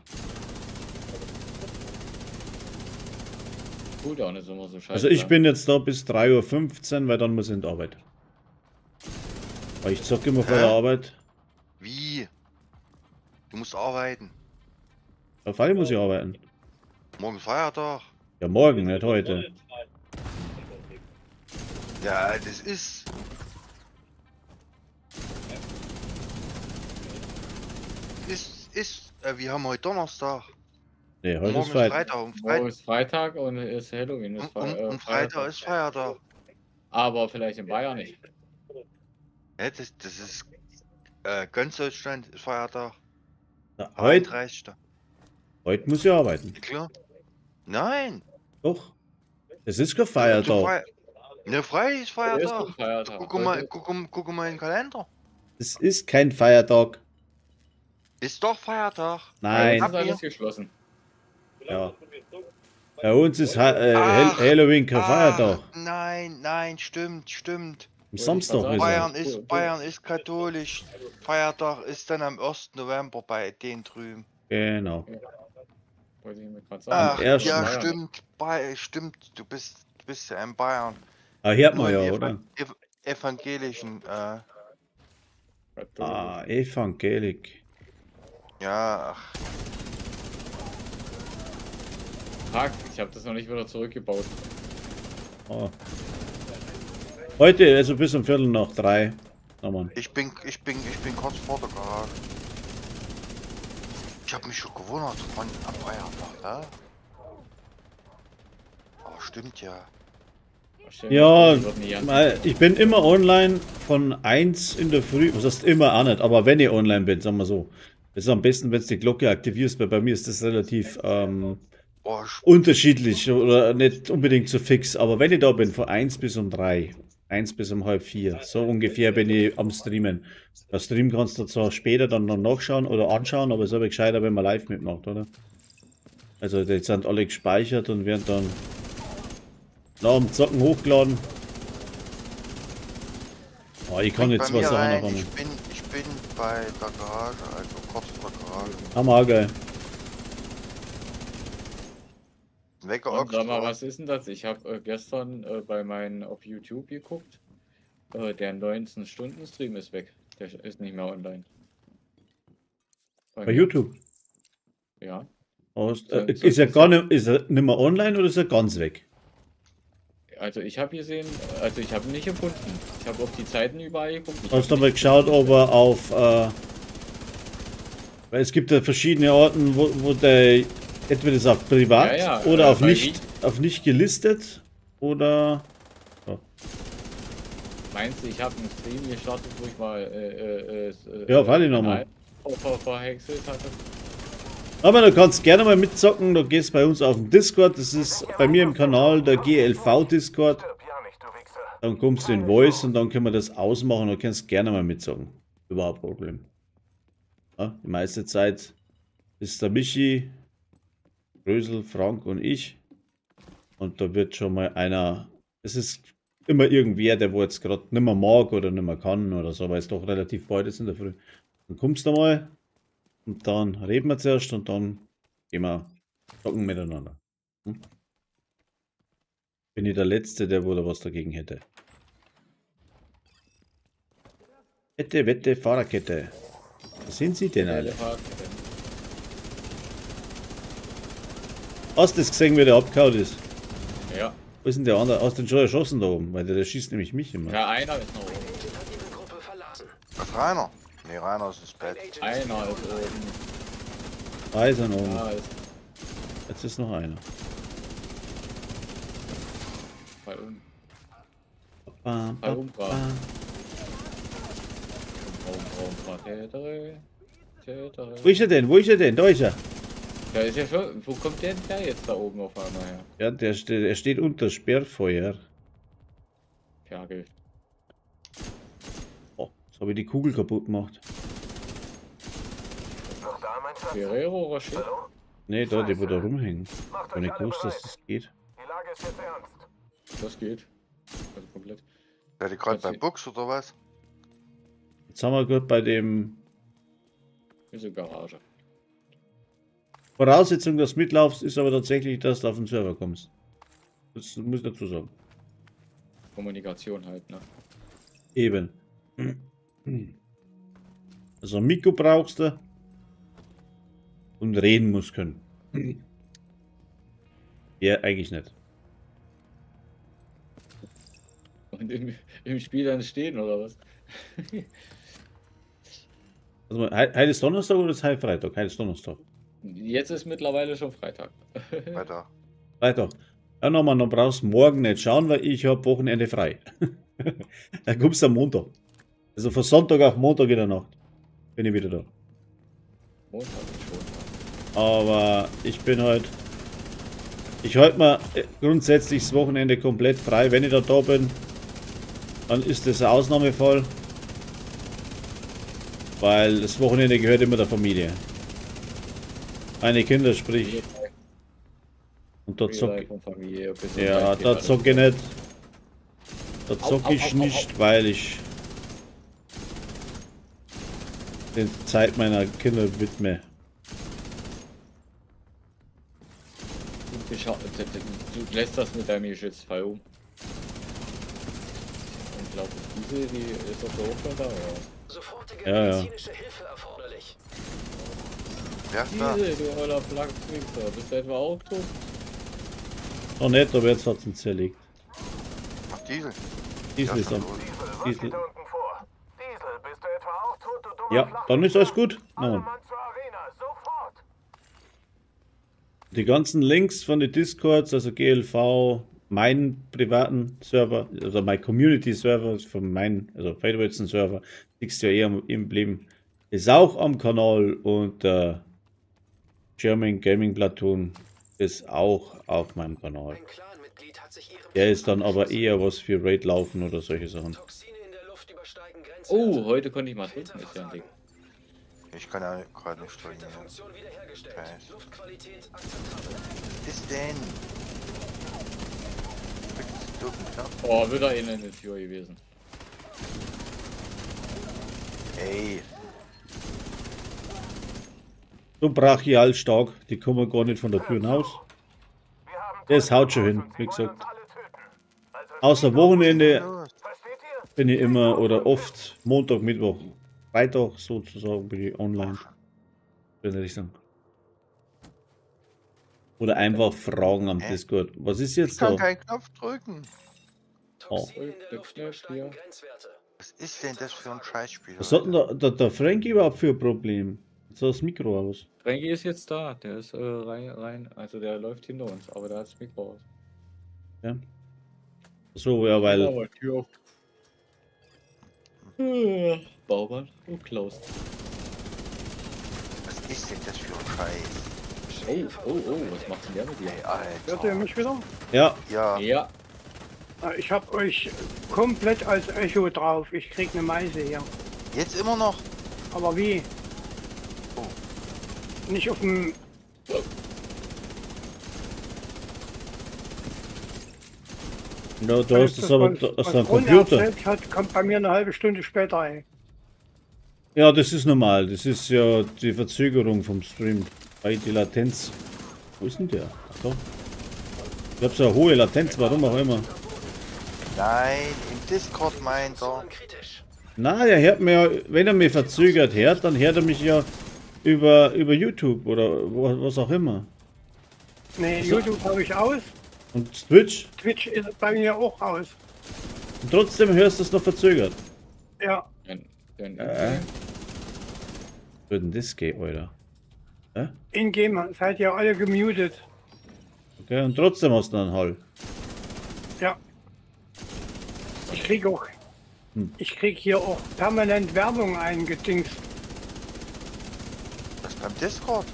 [SPEAKER 4] Cooldown ist immer so scheiße.
[SPEAKER 2] Also ich bin jetzt da bis 3:15 Uhr, weil dann muss ich in die Arbeit. Weil ich zocke immer vor der Arbeit.
[SPEAKER 1] Wie? Du musst arbeiten.
[SPEAKER 2] Auf alle muss ich arbeiten.
[SPEAKER 1] Morgen ist Feiertag.
[SPEAKER 2] Ja, morgen, nicht heute.
[SPEAKER 1] Ja, das ist. Wir haben heute Donnerstag.
[SPEAKER 2] Nee, heute
[SPEAKER 1] Morgen
[SPEAKER 2] ist
[SPEAKER 1] ist
[SPEAKER 2] Freitag.
[SPEAKER 1] Freitag. Und,
[SPEAKER 4] Morgen
[SPEAKER 1] Freit
[SPEAKER 4] ist Freitag und ist Halloween. Ist
[SPEAKER 1] und Freitag ist Feiertag.
[SPEAKER 4] Aber vielleicht in Bayern nicht.
[SPEAKER 1] Ja, das ist ganz Deutschland ist Feiertag.
[SPEAKER 2] Na, heute,
[SPEAKER 1] 31.
[SPEAKER 2] heute muss ich arbeiten.
[SPEAKER 1] Klar. Nein.
[SPEAKER 2] Doch. Es ist kein Feiertag.
[SPEAKER 1] Ne, Frei ist
[SPEAKER 4] Heute ist
[SPEAKER 1] Feiertag.
[SPEAKER 4] kein Feiertag.
[SPEAKER 1] Guck mal,
[SPEAKER 4] Heute-
[SPEAKER 1] guck mal in den Kalender.
[SPEAKER 2] Es ist kein Feiertag.
[SPEAKER 1] Ist doch Feiertag.
[SPEAKER 2] Nein.
[SPEAKER 4] Bei uns ist alles geschlossen.
[SPEAKER 2] Ja. Bei uns ist
[SPEAKER 1] Ach,
[SPEAKER 2] Halloween kein
[SPEAKER 1] Ach,
[SPEAKER 2] Feiertag.
[SPEAKER 1] Nein, nein, stimmt, stimmt.
[SPEAKER 2] Am Samstag ist er.
[SPEAKER 1] Bayern ist katholisch. Feiertag ist dann am 1. November bei den drüben.
[SPEAKER 2] Genau.
[SPEAKER 4] Wollte ich mir gerade sagen.
[SPEAKER 1] Ach,
[SPEAKER 2] ersten.
[SPEAKER 1] ja,
[SPEAKER 4] Bayern.
[SPEAKER 1] stimmt. Stimmt, du bist ja in Bayern.
[SPEAKER 2] Ah, hört
[SPEAKER 1] Nur
[SPEAKER 2] man ja,
[SPEAKER 1] im
[SPEAKER 2] oder?
[SPEAKER 1] Evangelischen,
[SPEAKER 4] Katholisch.
[SPEAKER 2] Ah, Evangelik.
[SPEAKER 1] ja, ach,
[SPEAKER 4] Fuck, ich habe das noch nicht wieder zurückgebaut.
[SPEAKER 2] Oh. Heute, also bis um 3:15. Na Mann.
[SPEAKER 1] ich bin kurz vor der Garage. Ich habe mich schon gewundert von am Feiertag, ne? Aber stimmt ja.
[SPEAKER 2] Ja, ich bin immer online von 1 in der Früh, was heißt immer auch nicht, aber wenn ich online bin, sagen wir so. Es ist am besten, wenn du die Glocke aktivierst, weil bei mir ist das relativ unterschiedlich oder nicht unbedingt so fix. Aber wenn ich da bin, von 1 bis um 3, 1 bis um 3:30, so ungefähr bin ich am Streamen. Das Stream kannst du zwar später dann noch nachschauen oder anschauen, aber es ist aber gescheiter, wenn man live mitmacht, oder? Also die sind alle gespeichert und werden dann nach dem Zocken hochgeladen. Oh, ich kann jetzt zwei Sachen auf einmal.
[SPEAKER 1] Ich bin bei der Garage, also kurz vor der Garage.
[SPEAKER 2] Hammer geil.
[SPEAKER 4] Und sag mal, was ist denn das? Ich habe gestern bei meinen auf YouTube geguckt. Der 19-Stunden-Stream ist weg. Der ist nicht mehr online.
[SPEAKER 2] Bei YouTube?
[SPEAKER 4] Ja.
[SPEAKER 2] Ist er gar nicht, ist er nicht mehr online oder ist er ganz weg?
[SPEAKER 4] Also ich habe gesehen, also ich habe ihn nicht gefunden. Ich habe auf die Zeiten überall geguckt.
[SPEAKER 2] Hast du mal geschaut, ob er auf, weil es gibt ja verschiedene Orten, wo der entweder ist auf privat
[SPEAKER 4] ja,
[SPEAKER 2] oder auf nicht gelistet oder. Oh.
[SPEAKER 4] Meinst du, ich habe einen Stream gestartet, wo ich mal
[SPEAKER 2] ja, freilich nochmal.
[SPEAKER 4] Verhexelt hatte?
[SPEAKER 2] Aber du kannst gerne mal mitzocken, du gehst bei uns auf den Discord, das ist bei mir im Kanal der GLV Discord. Dann kommst du in Voice und dann können wir das ausmachen und du kannst gerne mal mitzocken. Überhaupt kein Problem. Ja, die meiste Zeit ist der Michi, Rösel, Frank und ich. Und da wird schon mal einer, es ist immer irgendwer, der wo jetzt gerade nicht mehr mag oder nicht mehr kann oder so, weil es doch relativ bald ist in der Früh. Dann kommst du mal. Und dann reden wir zuerst und dann gehen wir zocken miteinander. Hm? Bin ich der Letzte, der wohl was dagegen hätte. Wette, Wette, Fahrerkette. Was sind sie denn alle? Hast du das gesehen, wie der abgehauen ist?
[SPEAKER 4] Ja.
[SPEAKER 2] Wo ist denn der andere? Hast du den schon erschossen da oben? Weil der schießt nämlich mich immer.
[SPEAKER 4] Ja, einer ist noch oben.
[SPEAKER 1] Was, Rainer? Ne, Rainer ist ins Bett.
[SPEAKER 4] Einer ist oben.
[SPEAKER 2] Drei sind oben.
[SPEAKER 4] Ja, ist.
[SPEAKER 2] Jetzt ist noch einer.
[SPEAKER 4] Bei um.
[SPEAKER 2] Ba,
[SPEAKER 4] Bei Umbra.
[SPEAKER 2] ba. Wo ist er denn? Wo ist er denn? Da ist er.
[SPEAKER 4] Da ist ja schon. Wo kommt der denn da jetzt da oben auf einmal her?
[SPEAKER 2] Ja, der steht unter Sperrfeuer.
[SPEAKER 4] Ferkel.
[SPEAKER 2] Oh, jetzt habe ich die Kugel kaputt gemacht.
[SPEAKER 4] Ferrero Rocher?
[SPEAKER 2] Ne, da, die wo da rumhängen. Ich hab nicht gewusst, dass das geht.
[SPEAKER 7] Die Lage ist jetzt ernst.
[SPEAKER 4] Das geht. Also komplett.
[SPEAKER 1] Seid ihr gerade bei Bux oder was?
[SPEAKER 2] Jetzt haben wir gerade bei dem.
[SPEAKER 4] Diese Garage.
[SPEAKER 2] Voraussetzung, dass du mitlaufst, ist aber tatsächlich, dass du auf den Server kommst. Das muss ich dazu sagen.
[SPEAKER 4] Kommunikation halt, ne?
[SPEAKER 2] Eben. Also Mikro brauchst du. Und reden muss können. Ja, eigentlich nicht.
[SPEAKER 4] Und im Spiel dann stehen, oder was?
[SPEAKER 2] Also, heute ist Donnerstag oder ist heute Freitag? Heute ist Donnerstag.
[SPEAKER 4] Jetzt ist mittlerweile schon Freitag.
[SPEAKER 1] Weiter.
[SPEAKER 2] Freitag. Ja, nochmal, dann brauchst du morgen nicht schauen, weil ich habe Wochenende frei. Dann kommst du am Montag. Also von Sonntag auf Montag in der Nacht bin ich wieder da.
[SPEAKER 4] Montag ist schon.
[SPEAKER 2] Aber ich bin halt. Ich halte mir grundsätzlich das Wochenende komplett frei. Wenn ich da bin, dann ist das ein Ausnahmefall. Weil das Wochenende gehört immer der Familie. Meine Kinder, sprich. Und da zock, ja, da zocke ich nicht. Da zocke ich nicht, weil ich den Zeit meiner Kinder widme.
[SPEAKER 4] Du lässt das mit deinem Geschütz frei um. Unglaublich. Diese, die ist doch so hoch da, oder?
[SPEAKER 5] Sofortige
[SPEAKER 2] Ja, ja.
[SPEAKER 5] medizinische Hilfe erforderlich.
[SPEAKER 1] Wer ist da?
[SPEAKER 4] Diese, du oller Flachswichser. Bist du etwa auch tot?
[SPEAKER 2] Noch nicht, aber jetzt hat es ihn zerlegt.
[SPEAKER 1] Ach, Diesel.
[SPEAKER 2] Diesel
[SPEAKER 1] Ja,
[SPEAKER 2] ist am.
[SPEAKER 1] schon los.
[SPEAKER 6] Diesel, was
[SPEAKER 2] Diesel.
[SPEAKER 6] geht da unten vor? Diesel, bist du etwa auch tot, du dummer
[SPEAKER 2] Ja, dann ist alles gut.
[SPEAKER 6] Alle
[SPEAKER 2] Nein.
[SPEAKER 6] Mann zur Arena, sofort!
[SPEAKER 2] Die ganzen Links von den Discords, also GLV, meinen privaten Server, also mein Community Server von meinen, also Fadewitzen Server, liegst ja eher im Leben, ist auch am Kanal und der German Gaming Platoon ist auch auf meinem Kanal.
[SPEAKER 5] Ein Clanmitglied hat sich ihrem
[SPEAKER 2] Der ist dann aber eher was für Raid laufen oder solche Sachen.
[SPEAKER 5] Toxine in der Luft übersteigen Grenzwerte.
[SPEAKER 4] Oh, heute konnte ich mal trinken, ist ja ein Ding.
[SPEAKER 1] Ich kann ja gerade nicht drücken.
[SPEAKER 5] Luftfilterfunktion wiederhergestellt.
[SPEAKER 1] Scheiße.
[SPEAKER 5] Luftqualität akzeptabel.
[SPEAKER 1] Was ist denn? Drückst du den Knopf?
[SPEAKER 4] Oh, wieder einer in der Tür gewesen.
[SPEAKER 1] Ey,
[SPEAKER 2] So brachial stark, die kommen gar nicht von der Tür hinaus.
[SPEAKER 6] Wir haben
[SPEAKER 2] Das haut schon
[SPEAKER 6] Teufel
[SPEAKER 2] hin,
[SPEAKER 6] und sie
[SPEAKER 2] wie
[SPEAKER 6] wollen
[SPEAKER 2] gesagt.
[SPEAKER 6] uns alle töten. Also
[SPEAKER 2] Außer Wochenende
[SPEAKER 1] los.
[SPEAKER 6] Versteht ihr?
[SPEAKER 2] bin ich immer oder oft Montag, Mittwoch, Freitag sozusagen bin ich online. In der Richtung. Oder einfach Fragen am
[SPEAKER 1] Hä?
[SPEAKER 2] Discord. Was ist
[SPEAKER 1] Ich
[SPEAKER 2] jetzt
[SPEAKER 1] kann
[SPEAKER 2] da?
[SPEAKER 1] keinen Knopf drücken.
[SPEAKER 5] Toxine in der
[SPEAKER 4] Oh.
[SPEAKER 5] Luft übersteigen Grenzwerte.
[SPEAKER 1] Was ist denn das für ein Scheißspiel?
[SPEAKER 2] Was hat denn der Frankie überhaupt für ein Problem? Jetzt hat das Mikro aus.
[SPEAKER 4] Frankie ist jetzt da, der ist rein, also der läuft hinter uns, aber der hat das Mikro aus.
[SPEAKER 2] Ja. So, ja, weil.
[SPEAKER 4] Aber Tür auf. Baumann und Klaus.
[SPEAKER 1] Was ist denn das für ein Scheiß?
[SPEAKER 4] Oh, oh, oh, was macht denn der mit dir?
[SPEAKER 1] Ey,
[SPEAKER 3] Hört ihr
[SPEAKER 1] Alter.
[SPEAKER 3] mich wieder?
[SPEAKER 2] Ja,
[SPEAKER 1] Ja,
[SPEAKER 4] Ja,
[SPEAKER 3] Ich habe euch komplett als Echo drauf. Ich krieg eine Meise hier.
[SPEAKER 1] jetzt immer noch.
[SPEAKER 3] Aber wie?
[SPEAKER 1] Oh.
[SPEAKER 3] Nicht auf dem.
[SPEAKER 2] ja, du hast das aber
[SPEAKER 3] was,
[SPEAKER 2] da hast
[SPEAKER 3] was
[SPEAKER 2] du einen
[SPEAKER 3] Ron
[SPEAKER 2] Computer.
[SPEAKER 3] erzählt hat, kommt bei mir eine halbe Stunde später. Ey.
[SPEAKER 2] Ja, das ist normal. Das ist ja die Verzögerung vom Stream. Weil die Latenz. Wo ist denn der? Ach da. Ich hab so eine hohe Latenz, warum auch immer.
[SPEAKER 1] Nein, im Discord meint er.
[SPEAKER 5] Kritisch.
[SPEAKER 2] Na, er hört mir ja, wenn er mich verzögert hört, dann hört er mich ja über YouTube oder was auch immer.
[SPEAKER 3] Nee,
[SPEAKER 2] so.
[SPEAKER 3] YouTube habe ich aus.
[SPEAKER 2] Und Twitch,
[SPEAKER 3] Twitch ist bei mir auch aus.
[SPEAKER 2] und trotzdem hörst du es noch verzögert.
[SPEAKER 3] Ja,
[SPEAKER 4] dein
[SPEAKER 2] Wird denn das gehen, Alter? Hä?
[SPEAKER 3] in-game seid ihr alle gemutet.
[SPEAKER 2] Okay, und trotzdem hast du einen Hall.
[SPEAKER 3] Ja. Ich krieg auch.
[SPEAKER 2] Hm.
[SPEAKER 3] Ich krieg hier auch permanent Werbung eingedingst.
[SPEAKER 1] Was beim Discord?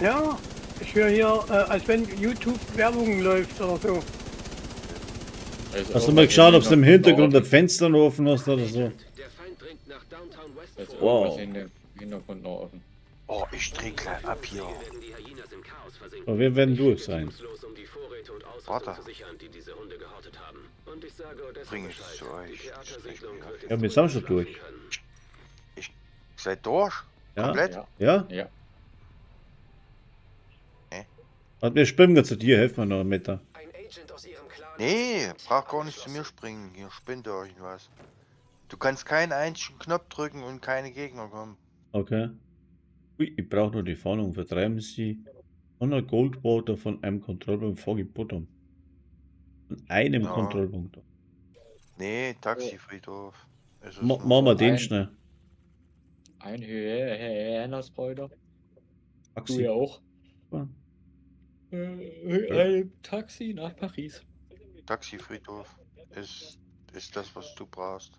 [SPEAKER 3] Ja, ich höre hier, als wenn YouTube Werbung läuft oder so.
[SPEAKER 4] Also
[SPEAKER 2] Hast du mal geschaut, ob du im Hintergrund ein Fenster noch offen hast oder so?
[SPEAKER 5] Der Feind dringt nach Downtown West
[SPEAKER 4] Da ist
[SPEAKER 5] vor.
[SPEAKER 2] Wow.
[SPEAKER 4] irgendwas in dem Hintergrund noch offen.
[SPEAKER 1] Oh, ich dreh gleich ab hier.
[SPEAKER 5] Werden die Hyenas im Chaos versinken.
[SPEAKER 2] Aber wir werden durch sein.
[SPEAKER 5] Los, um die Vorräte und Ausrüstung
[SPEAKER 1] Warte.
[SPEAKER 5] zu sichern, die diese Hunde gehortet haben. Und ich sage Odessa
[SPEAKER 1] Bring ich
[SPEAKER 5] Bescheid.
[SPEAKER 1] zu euch.
[SPEAKER 5] Die Theatersiedlung
[SPEAKER 1] Ich
[SPEAKER 5] wird
[SPEAKER 2] Ja,
[SPEAKER 5] jetzt
[SPEAKER 2] wir sind schon
[SPEAKER 5] ruhig
[SPEAKER 2] durch.
[SPEAKER 5] schlafen können.
[SPEAKER 1] Seid durch?
[SPEAKER 2] Ja?
[SPEAKER 1] Komplett?
[SPEAKER 4] Ja.
[SPEAKER 2] Ja?
[SPEAKER 4] Ja.
[SPEAKER 2] Warte, wir springen grad zu dir, helfen wir noch einen Meter.
[SPEAKER 5] Ein Agent aus ihrem Clan
[SPEAKER 1] Nee, brauch gar nicht zu mir springen. Hier spinnt irgendwas. Du kannst keinen einzigen Knopf drücken und keine Gegner kommen.
[SPEAKER 2] Okay. Ui, ich brauche nur die Fahndung. Vertreiben Sie 100 Goldwater von einem Kontrollpunkt Foggy Bottom. Von einem
[SPEAKER 1] Ja.
[SPEAKER 2] Kontrollpunkt.
[SPEAKER 1] Nee, Taxifriedhof. Ist es
[SPEAKER 2] Ma
[SPEAKER 1] noch.
[SPEAKER 2] machen wir den
[SPEAKER 4] Ein-
[SPEAKER 2] schnell.
[SPEAKER 4] Ein Hyenas-Bräuter. Du
[SPEAKER 2] Taxi.
[SPEAKER 4] ja auch. Ein Taxi nach Paris.
[SPEAKER 1] Taxifriedhof ist das, was du brauchst.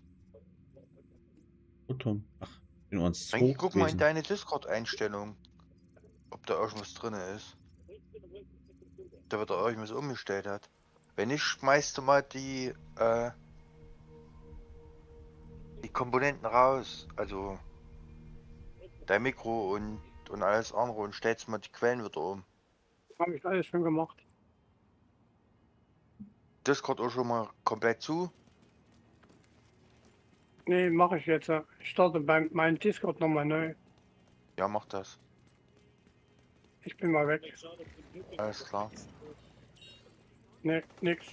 [SPEAKER 2] Bottom. Ach, bin uns zu
[SPEAKER 1] Frankie,
[SPEAKER 2] hoch
[SPEAKER 1] guck mal in
[SPEAKER 2] gewesen.
[SPEAKER 1] deine Discord-Einstellung, ob da irgendwas drin ist. Da wird er irgendwas umgestellt hat. Wenn nicht, schmeißt du mal die, die Komponenten raus. Also dein Mikro und alles andere und stellst mal die Quellen wieder um.
[SPEAKER 3] Habe ich alles schon gemacht.
[SPEAKER 1] Discord auch schon mal komplett zu.
[SPEAKER 3] Nee, mache ich jetzt. Ich starte bei meinem Discord nochmal neu.
[SPEAKER 1] Ja, mach das.
[SPEAKER 3] Ich bin mal weg.
[SPEAKER 1] Alles klar.
[SPEAKER 3] Nee, nix.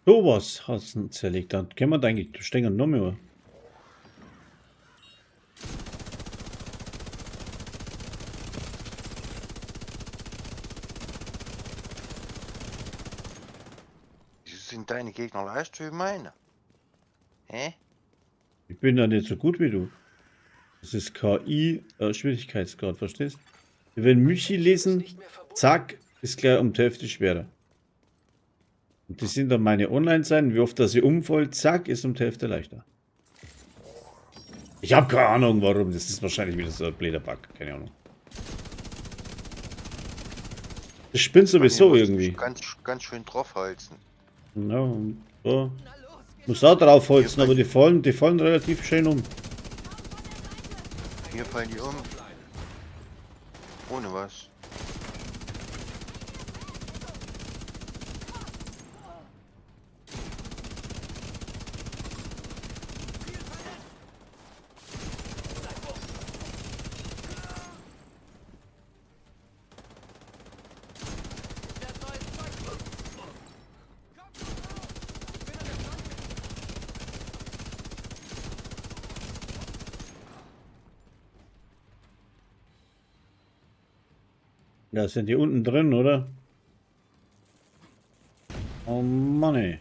[SPEAKER 2] Sowas hast du zerlegt. Dann können wir da eigentlich, da stehen noch mehr.
[SPEAKER 1] Wieso sind deine Gegner leichter wie meine? Hä?
[SPEAKER 2] Ich bin da nicht so gut wie du. Das ist KI, Schwierigkeitsgrad, verstehst? Wenn Michi lesen,
[SPEAKER 5] Nicht mehr verbunden.
[SPEAKER 2] zack, ist gleich um die Hälfte schwerer. Und die sind dann meine Online-Seiten, wie oft dass sie umfällt, zack, ist um die Hälfte leichter. Ich habe keine Ahnung, warum. Das ist wahrscheinlich wieder so ein blöder Bug, keine Ahnung. Das spinnt sowieso
[SPEAKER 1] Bei mir muss ich
[SPEAKER 2] irgendwie.
[SPEAKER 1] Ganz, ganz schön draufholzen.
[SPEAKER 2] Ja, und so. Muss auch draufholzen, aber die fallen relativ schön um.
[SPEAKER 1] Hier fallen die um. Ohne was.
[SPEAKER 2] Ja, sind die unten drin, oder? Oh Mann, ey.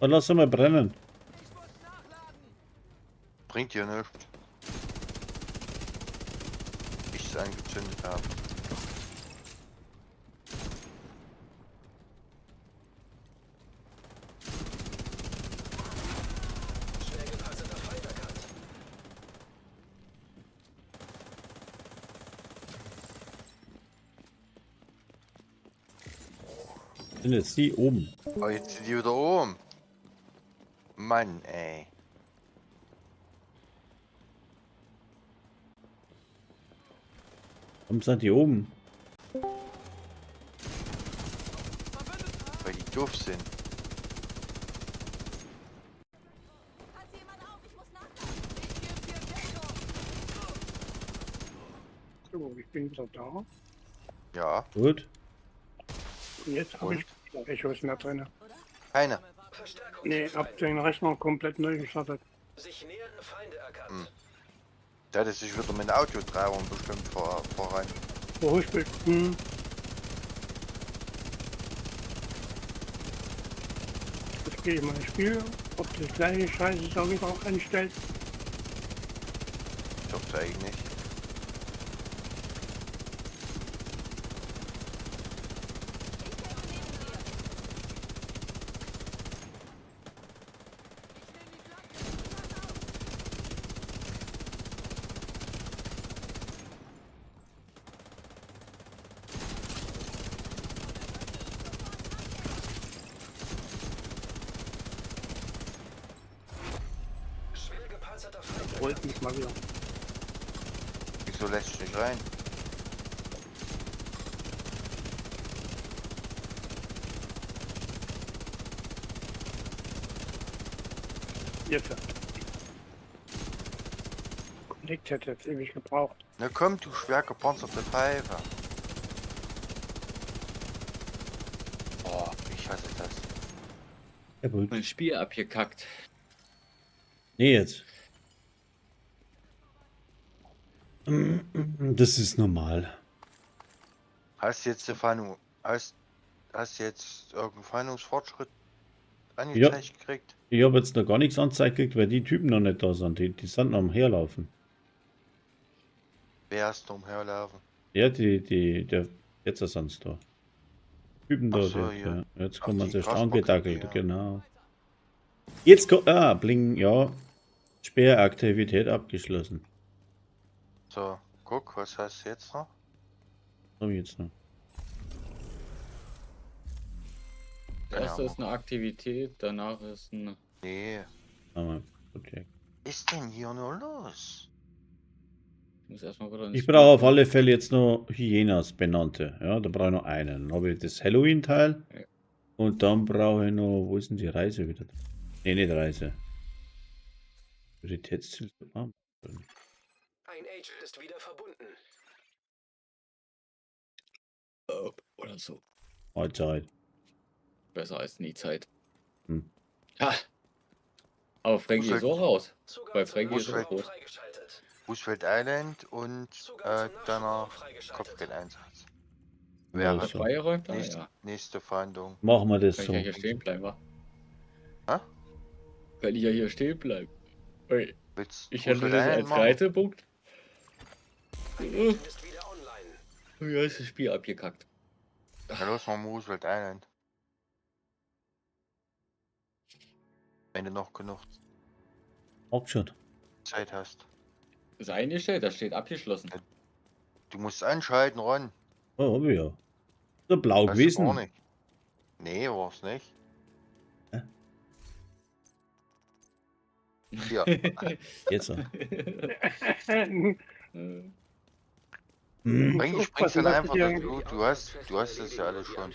[SPEAKER 2] Dann lass sie mal brennen.
[SPEAKER 1] Bringt dir nichts. Ich es angezündet habe.
[SPEAKER 5] Schwer gepanzerter Feind erkannt.
[SPEAKER 2] Sind jetzt die oben?
[SPEAKER 1] Oh, jetzt sind die wieder oben. Mann, ey.
[SPEAKER 2] Warum sind die oben?
[SPEAKER 1] Weil die doof sind.
[SPEAKER 6] Pass jemand auf, ich muss nachladen. Ich geb dir Deckung.
[SPEAKER 3] So, ich bin wieder da.
[SPEAKER 1] Ja,
[SPEAKER 2] Gut.
[SPEAKER 3] Und jetzt habe ich keine Echos mehr drin.
[SPEAKER 1] keine.
[SPEAKER 5] Verstärkung
[SPEAKER 3] Nee,
[SPEAKER 5] zu
[SPEAKER 3] hab
[SPEAKER 5] Feind.
[SPEAKER 3] den Rechner komplett neu gestartet.
[SPEAKER 5] Sich nähernde Feinde erkannt.
[SPEAKER 1] Da hat es sich wieder mit Autotreibern bestimmt voran.
[SPEAKER 3] Verhuspelt. Jetzt gehe ich mal ins Spiel, ob das gleiche Scheiße da wieder anstellt.
[SPEAKER 1] Dürfte eigentlich nicht.
[SPEAKER 3] Trollt mich mal wieder.
[SPEAKER 1] Wieso lässt du nicht rein?
[SPEAKER 3] Jetzt. Connect hätte jetzt ewig gebraucht.
[SPEAKER 1] Na komm, du schwer gepanzerte Pfeife. Oh, ich hasse das.
[SPEAKER 2] Jawohl.
[SPEAKER 4] Mein Spiel abgekackt.
[SPEAKER 2] Nee, jetzt. Das ist normal.
[SPEAKER 1] Hast jetzt Stefano, hast jetzt irgendeinen Fahndungsfortschritt angezeigt gekriegt?
[SPEAKER 2] Ich habe jetzt noch gar nichts angezeigt gekriegt, weil die Typen noch nicht da sind. Die sind noch am Herlaufen.
[SPEAKER 1] Wer ist noch umherlaufen?
[SPEAKER 2] Ja, der, jetzt sind sie da. Typen da,
[SPEAKER 1] Ach so,
[SPEAKER 2] die,
[SPEAKER 1] ja.
[SPEAKER 2] ja. Jetzt
[SPEAKER 1] Ach,
[SPEAKER 2] kommen
[SPEAKER 1] die
[SPEAKER 2] sie erst
[SPEAKER 1] Grasbock,
[SPEAKER 2] angedackelt,
[SPEAKER 1] ja.
[SPEAKER 2] genau. Jetzt kommt, ah, bling, ja. Sperraktivität abgeschlossen.
[SPEAKER 1] So, guck, was hast du jetzt noch?
[SPEAKER 2] Was hab ich jetzt noch?
[SPEAKER 4] Das erste ist eine Aktivität, danach ist ein.
[SPEAKER 1] Nee.
[SPEAKER 2] Ah, okay.
[SPEAKER 1] Ist denn hier nur los?
[SPEAKER 4] Ich muss erstmal wieder ins
[SPEAKER 2] Ich
[SPEAKER 4] Spiel
[SPEAKER 2] brauche auf
[SPEAKER 4] kommen.
[SPEAKER 2] alle Fälle jetzt noch Hyenas benannte. Ja, da brauche ich noch einen. Dann habe ich das Halloween-Teil.
[SPEAKER 4] Ja.
[SPEAKER 2] Und dann brauche ich noch. Wo ist denn die Reise wieder? Nee, nicht Reise. Prioritätsziel. Ah,
[SPEAKER 5] Ein Agent ist wieder verbunden.
[SPEAKER 4] Oder so.
[SPEAKER 2] Mahlzeit.
[SPEAKER 4] Besser als nie Zeit.
[SPEAKER 2] Hm.
[SPEAKER 4] Ja. Aber Frankie ist auch raus.
[SPEAKER 5] Zugang
[SPEAKER 4] Bei
[SPEAKER 5] zum
[SPEAKER 4] Frankie ist auch
[SPEAKER 5] Nachschubraum
[SPEAKER 4] rot.
[SPEAKER 5] freigeschaltet.
[SPEAKER 1] Roosevelt Island und
[SPEAKER 5] Zugang zum Nachschubraum
[SPEAKER 1] danach
[SPEAKER 5] freigeschaltet.
[SPEAKER 1] Kopfgeldeinsatz. Wäre
[SPEAKER 2] Also,
[SPEAKER 4] Freigeräumt da?
[SPEAKER 1] nächste,
[SPEAKER 4] Ja.
[SPEAKER 1] nächste Fahndung.
[SPEAKER 2] machen wir das
[SPEAKER 4] Kann ich
[SPEAKER 2] so.
[SPEAKER 4] ja hier stehen bleiben, wa?
[SPEAKER 1] Hä?
[SPEAKER 4] Kann ich ja hier stehen bleiben. Ui,
[SPEAKER 1] Willst
[SPEAKER 4] ich hätte
[SPEAKER 1] Roosevelt
[SPEAKER 4] das
[SPEAKER 1] Island
[SPEAKER 4] als
[SPEAKER 1] machen?
[SPEAKER 4] Reisepunkt.
[SPEAKER 5] Ein Agent ist wieder online.
[SPEAKER 4] Ja, ist das Spiel abgekackt.
[SPEAKER 1] Na los, machen wir Roosevelt Island. Wenn du noch genug
[SPEAKER 2] Auch schon.
[SPEAKER 1] Zeit hast.
[SPEAKER 4] Ist eingestellt, da steht abgeschlossen.
[SPEAKER 1] Du musst anschalten, Ron.
[SPEAKER 2] Oh, hab ich ja. Ist doch blau
[SPEAKER 1] Hast du
[SPEAKER 2] gewesen.
[SPEAKER 1] gar nicht. Nee, war's nicht.
[SPEAKER 2] Hä?
[SPEAKER 1] Ja,
[SPEAKER 2] Jetzt.
[SPEAKER 1] Eigentlich springst du
[SPEAKER 3] Aufpassen,
[SPEAKER 1] dann
[SPEAKER 3] dass
[SPEAKER 1] einfach
[SPEAKER 3] du dir-
[SPEAKER 1] dazu. Du hast das ja alles schon.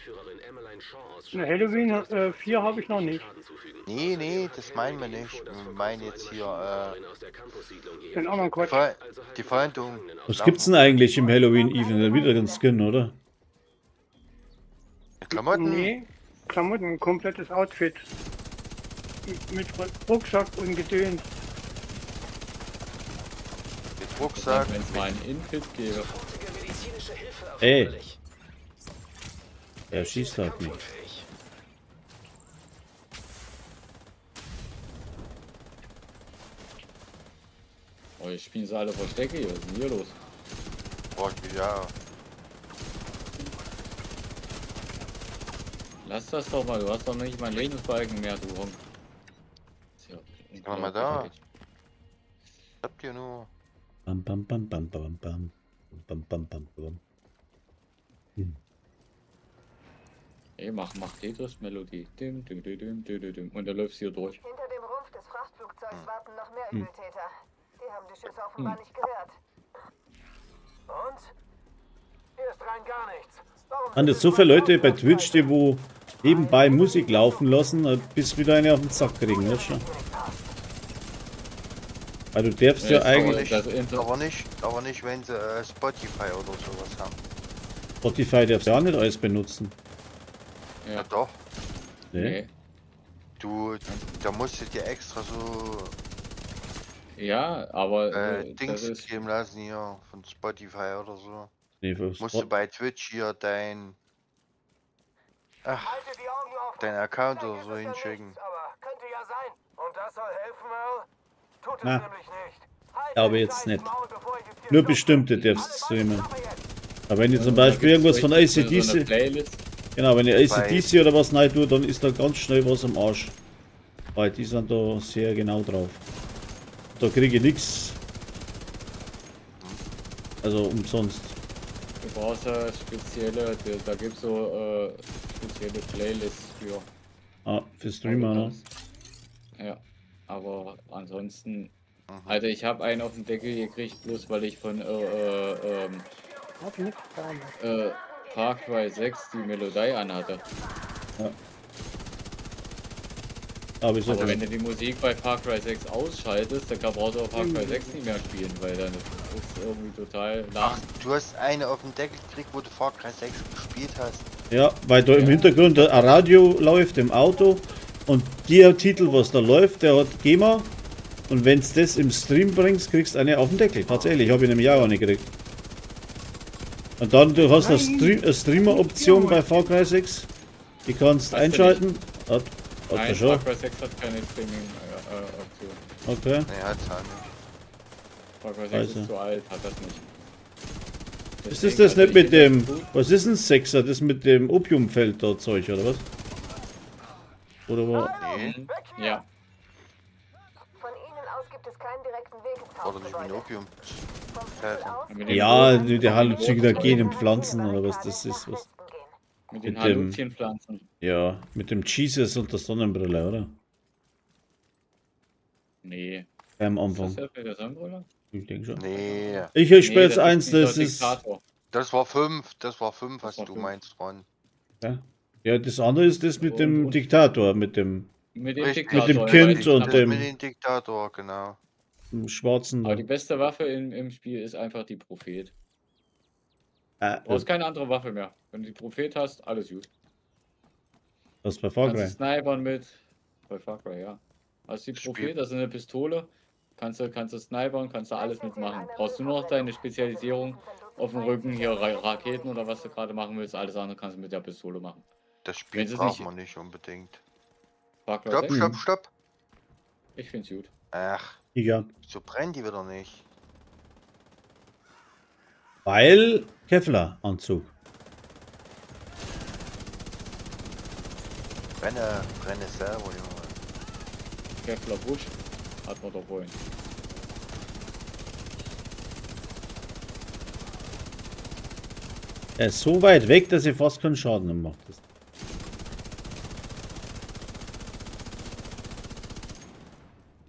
[SPEAKER 3] Na, Halloween 4 habe ich noch nicht.
[SPEAKER 1] Nee, nee, das meinen wir nicht. Wir meinen jetzt hier
[SPEAKER 3] Den anderen Quatsch.
[SPEAKER 1] Die Fahndung.
[SPEAKER 2] Was gibt's denn eigentlich im Halloween-Event? Wieder ein Skin, oder?
[SPEAKER 1] Klamotten?
[SPEAKER 3] Nee, Klamotten, komplettes Outfit. Mit Rucksack und Gedöns.
[SPEAKER 1] Mit Rucksack.
[SPEAKER 4] Wenn es mal einen Infit gäbe.
[SPEAKER 2] Ey. Er schießt auf mich.
[SPEAKER 4] Oh, jetzt spielen sie alle Verstecke hier. Was ist denn hier los?
[SPEAKER 1] Boah, ja.
[SPEAKER 4] Lass das doch mal, du hast doch noch nicht mal einen Lebensbalken mehr, du Honk. Ist ja
[SPEAKER 1] Komm mal da.
[SPEAKER 4] unglaublich.
[SPEAKER 1] Habt ihr nur.
[SPEAKER 2] Bam, bam, bam, bam, bam, bam. Bam, bam, bam, bam.
[SPEAKER 4] Ey, mach Tetris-Melodie. Dim, dim, dim, dim, dim, dim. Und dann läufst du hier durch.
[SPEAKER 6] Hinter dem Rumpf des Frachtflugzeugs warten noch mehr Übeltäter. Die haben die Schüsse offenbar nicht gehört.
[SPEAKER 5] Und? Hier ist rein gar nichts. Warum
[SPEAKER 2] Sind das so viele Leute bei Twitch, die wo nebenbei Musik laufen lassen, bis wieder eine auf den Sack kriegen, weißt du? Weil du darfst ja
[SPEAKER 4] Ja,
[SPEAKER 2] eigentlich.
[SPEAKER 4] Das Inter-
[SPEAKER 1] Aber nicht, wenn sie Spotify oder sowas haben.
[SPEAKER 2] Spotify darfst du ja auch nicht alles benutzen.
[SPEAKER 4] Ja.
[SPEAKER 1] Ja doch.
[SPEAKER 2] Nee.
[SPEAKER 4] Nee.
[SPEAKER 1] Du, da musst du dir extra so
[SPEAKER 4] Ja, aber das
[SPEAKER 1] Dings
[SPEAKER 4] ist,
[SPEAKER 1] geben lassen hier von Spotify oder so.
[SPEAKER 2] Nee, für
[SPEAKER 1] Musst du
[SPEAKER 2] Spot
[SPEAKER 1] bei Twitch hier dein ach,
[SPEAKER 5] Halte die Augen offen.
[SPEAKER 1] dein Account
[SPEAKER 5] Vielleicht
[SPEAKER 1] oder
[SPEAKER 5] ist
[SPEAKER 1] so
[SPEAKER 5] es ja
[SPEAKER 1] hinschicken.
[SPEAKER 5] nichts, aber könnte ja sein. Und das soll helfen, Earl? Tut es
[SPEAKER 2] Na.
[SPEAKER 5] nämlich nicht. Halt
[SPEAKER 2] Aber
[SPEAKER 5] dein
[SPEAKER 2] jetzt
[SPEAKER 5] scheiß
[SPEAKER 2] nicht.
[SPEAKER 5] Maul, bevor ich es dir
[SPEAKER 2] Nur
[SPEAKER 5] stopfe.
[SPEAKER 2] bestimmte darfst du
[SPEAKER 5] Alle
[SPEAKER 2] streamen.
[SPEAKER 5] Waffen jetzt.
[SPEAKER 2] Aber wenn ich zum
[SPEAKER 4] da
[SPEAKER 2] Beispiel
[SPEAKER 4] gibt's
[SPEAKER 2] irgendwas von
[SPEAKER 4] richtig so eine
[SPEAKER 2] ACDC,
[SPEAKER 4] Playlist.
[SPEAKER 2] genau, wenn ich ACDC oder was rein tue, dann ist da ganz schnell was am Arsch. Weil die sind da sehr genau drauf. Da kriege ich nichts. Also umsonst.
[SPEAKER 4] Du brauchst ja spezielle, da gibt es so spezielle Playlists für.
[SPEAKER 2] Ah, für Streamer, ne?
[SPEAKER 4] Ja, aber ansonsten
[SPEAKER 1] Mhm.
[SPEAKER 4] Alter, ich habe einen auf den Deckel gekriegt, bloß weil ich von
[SPEAKER 3] Hab nix da.
[SPEAKER 4] Far Cry 6 die Melodie anhatte.
[SPEAKER 2] Aber ich
[SPEAKER 4] Aber
[SPEAKER 2] so.
[SPEAKER 4] wenn du die Musik bei Far Cry 6 ausschaltest, dann brauchst du auch Far Cry 6 nicht mehr spielen, weil dann ist es irgendwie total
[SPEAKER 1] Ach,
[SPEAKER 4] lahm.
[SPEAKER 1] du hast eine auf den Deckel gekriegt, wo du Far Cry 6 gespielt hast.
[SPEAKER 2] Ja, weil da im
[SPEAKER 4] Ja.
[SPEAKER 2] Hintergrund ein Radio läuft im Auto und der Titel, was da läuft, der hat GEMA. Und wenn du das im Stream bringst, kriegst du eine auf den Deckel. Tatsächlich, habe ich nämlich auch eine gekriegt. Und dann, du hast eine, eine Streamer-Option bei Far Cry 6. Die kannst
[SPEAKER 4] Hast du
[SPEAKER 2] einschalten. Hat er
[SPEAKER 4] Nein,
[SPEAKER 2] schon.
[SPEAKER 4] Far Cry 6 hat keine Streaming-Option.
[SPEAKER 2] Okay.
[SPEAKER 1] Nee, hat's auch nicht.
[SPEAKER 4] Far Cry 6
[SPEAKER 2] Scheiße.
[SPEAKER 4] ist zu alt, hat das nicht.
[SPEAKER 2] Ist
[SPEAKER 4] Deswegen,
[SPEAKER 2] das das
[SPEAKER 4] also
[SPEAKER 2] nicht
[SPEAKER 4] ich
[SPEAKER 2] mit
[SPEAKER 4] find das
[SPEAKER 2] dem.
[SPEAKER 4] gut.
[SPEAKER 2] Was ist denn Sechser? Das mit dem Opiumfeld da Zeug, oder was? Oder war.
[SPEAKER 1] Nee,
[SPEAKER 4] Mhm. Ja,
[SPEAKER 6] Von ihnen aus gibt es keinen direkten Weg ins
[SPEAKER 1] war doch nicht mit
[SPEAKER 6] Hauptgebäude.
[SPEAKER 1] Opium.
[SPEAKER 6] Vom Flügel aus
[SPEAKER 4] mit dem
[SPEAKER 2] Ja,
[SPEAKER 4] roten-
[SPEAKER 2] die halluzinogenen
[SPEAKER 6] roten
[SPEAKER 2] Pflanzen oder was das
[SPEAKER 6] Barrikade
[SPEAKER 2] ist.
[SPEAKER 6] nach
[SPEAKER 2] Was.
[SPEAKER 6] Westen gehen.
[SPEAKER 4] Mit den
[SPEAKER 2] mit dem-
[SPEAKER 4] Halluzinpflanzen.
[SPEAKER 2] Ja, mit dem Jesus und der Sonnenbrille, oder?
[SPEAKER 4] Nee.
[SPEAKER 2] Beim
[SPEAKER 4] Ist das
[SPEAKER 2] Anfang.
[SPEAKER 4] der mit der Sonnenbrille?
[SPEAKER 2] Ich denke schon.
[SPEAKER 1] Nee,
[SPEAKER 2] Ich spiele
[SPEAKER 4] Nee,
[SPEAKER 2] jetzt
[SPEAKER 4] das ist
[SPEAKER 2] eins,
[SPEAKER 4] dieser
[SPEAKER 2] das ist.
[SPEAKER 4] Diktator.
[SPEAKER 1] das war 5, das war 5,
[SPEAKER 4] Das
[SPEAKER 1] was
[SPEAKER 4] war
[SPEAKER 1] du
[SPEAKER 4] fünf.
[SPEAKER 1] meinst, Ron.
[SPEAKER 2] Ja. Ja, das andere ist das mit dem
[SPEAKER 4] Und-
[SPEAKER 2] Diktator, mit dem
[SPEAKER 4] Mit dem
[SPEAKER 1] Richtig.
[SPEAKER 4] Diktator.
[SPEAKER 2] Mit dem
[SPEAKER 4] ja,
[SPEAKER 2] Kind
[SPEAKER 4] weiß ich.
[SPEAKER 2] und
[SPEAKER 1] Das
[SPEAKER 2] dem-
[SPEAKER 1] mit dem Diktator, genau.
[SPEAKER 2] schwarzen.
[SPEAKER 4] Aber die beste Waffe im Spiel ist einfach die Prophet.
[SPEAKER 2] Äh,
[SPEAKER 4] Du brauchst keine andere Waffe mehr. Wenn du die Prophet hast, alles gut.
[SPEAKER 2] das bei Far
[SPEAKER 4] Kannst
[SPEAKER 2] Cry.
[SPEAKER 4] du snipern mit. Bei Far Cry, ja. Hast du die
[SPEAKER 1] Spiel-
[SPEAKER 4] Prophet, das ist eine Pistole. Kannst du snipern, kannst du alles mitmachen. Brauchst du nur noch deine Spezialisierung auf dem Rücken, hier Raketen oder was du gerade machen willst. Alles andere kannst du mit der Pistole machen.
[SPEAKER 1] Das Spiel
[SPEAKER 4] Wenn sie es
[SPEAKER 1] braucht
[SPEAKER 4] nicht-
[SPEAKER 1] man nicht unbedingt.
[SPEAKER 4] Far Cry
[SPEAKER 1] Stopp,
[SPEAKER 4] 6?
[SPEAKER 1] stopp, stopp.
[SPEAKER 4] Ich find's gut.
[SPEAKER 1] Ach,
[SPEAKER 2] Ja.
[SPEAKER 1] so brennen die wieder nicht.
[SPEAKER 2] Weil Kevlar-Anzug.
[SPEAKER 1] Brenne, brenne selber, Junge.
[SPEAKER 4] Kevlar Busch hat man doch vorhin.
[SPEAKER 2] Er ist so weit weg, dass er fast keinen Schaden macht.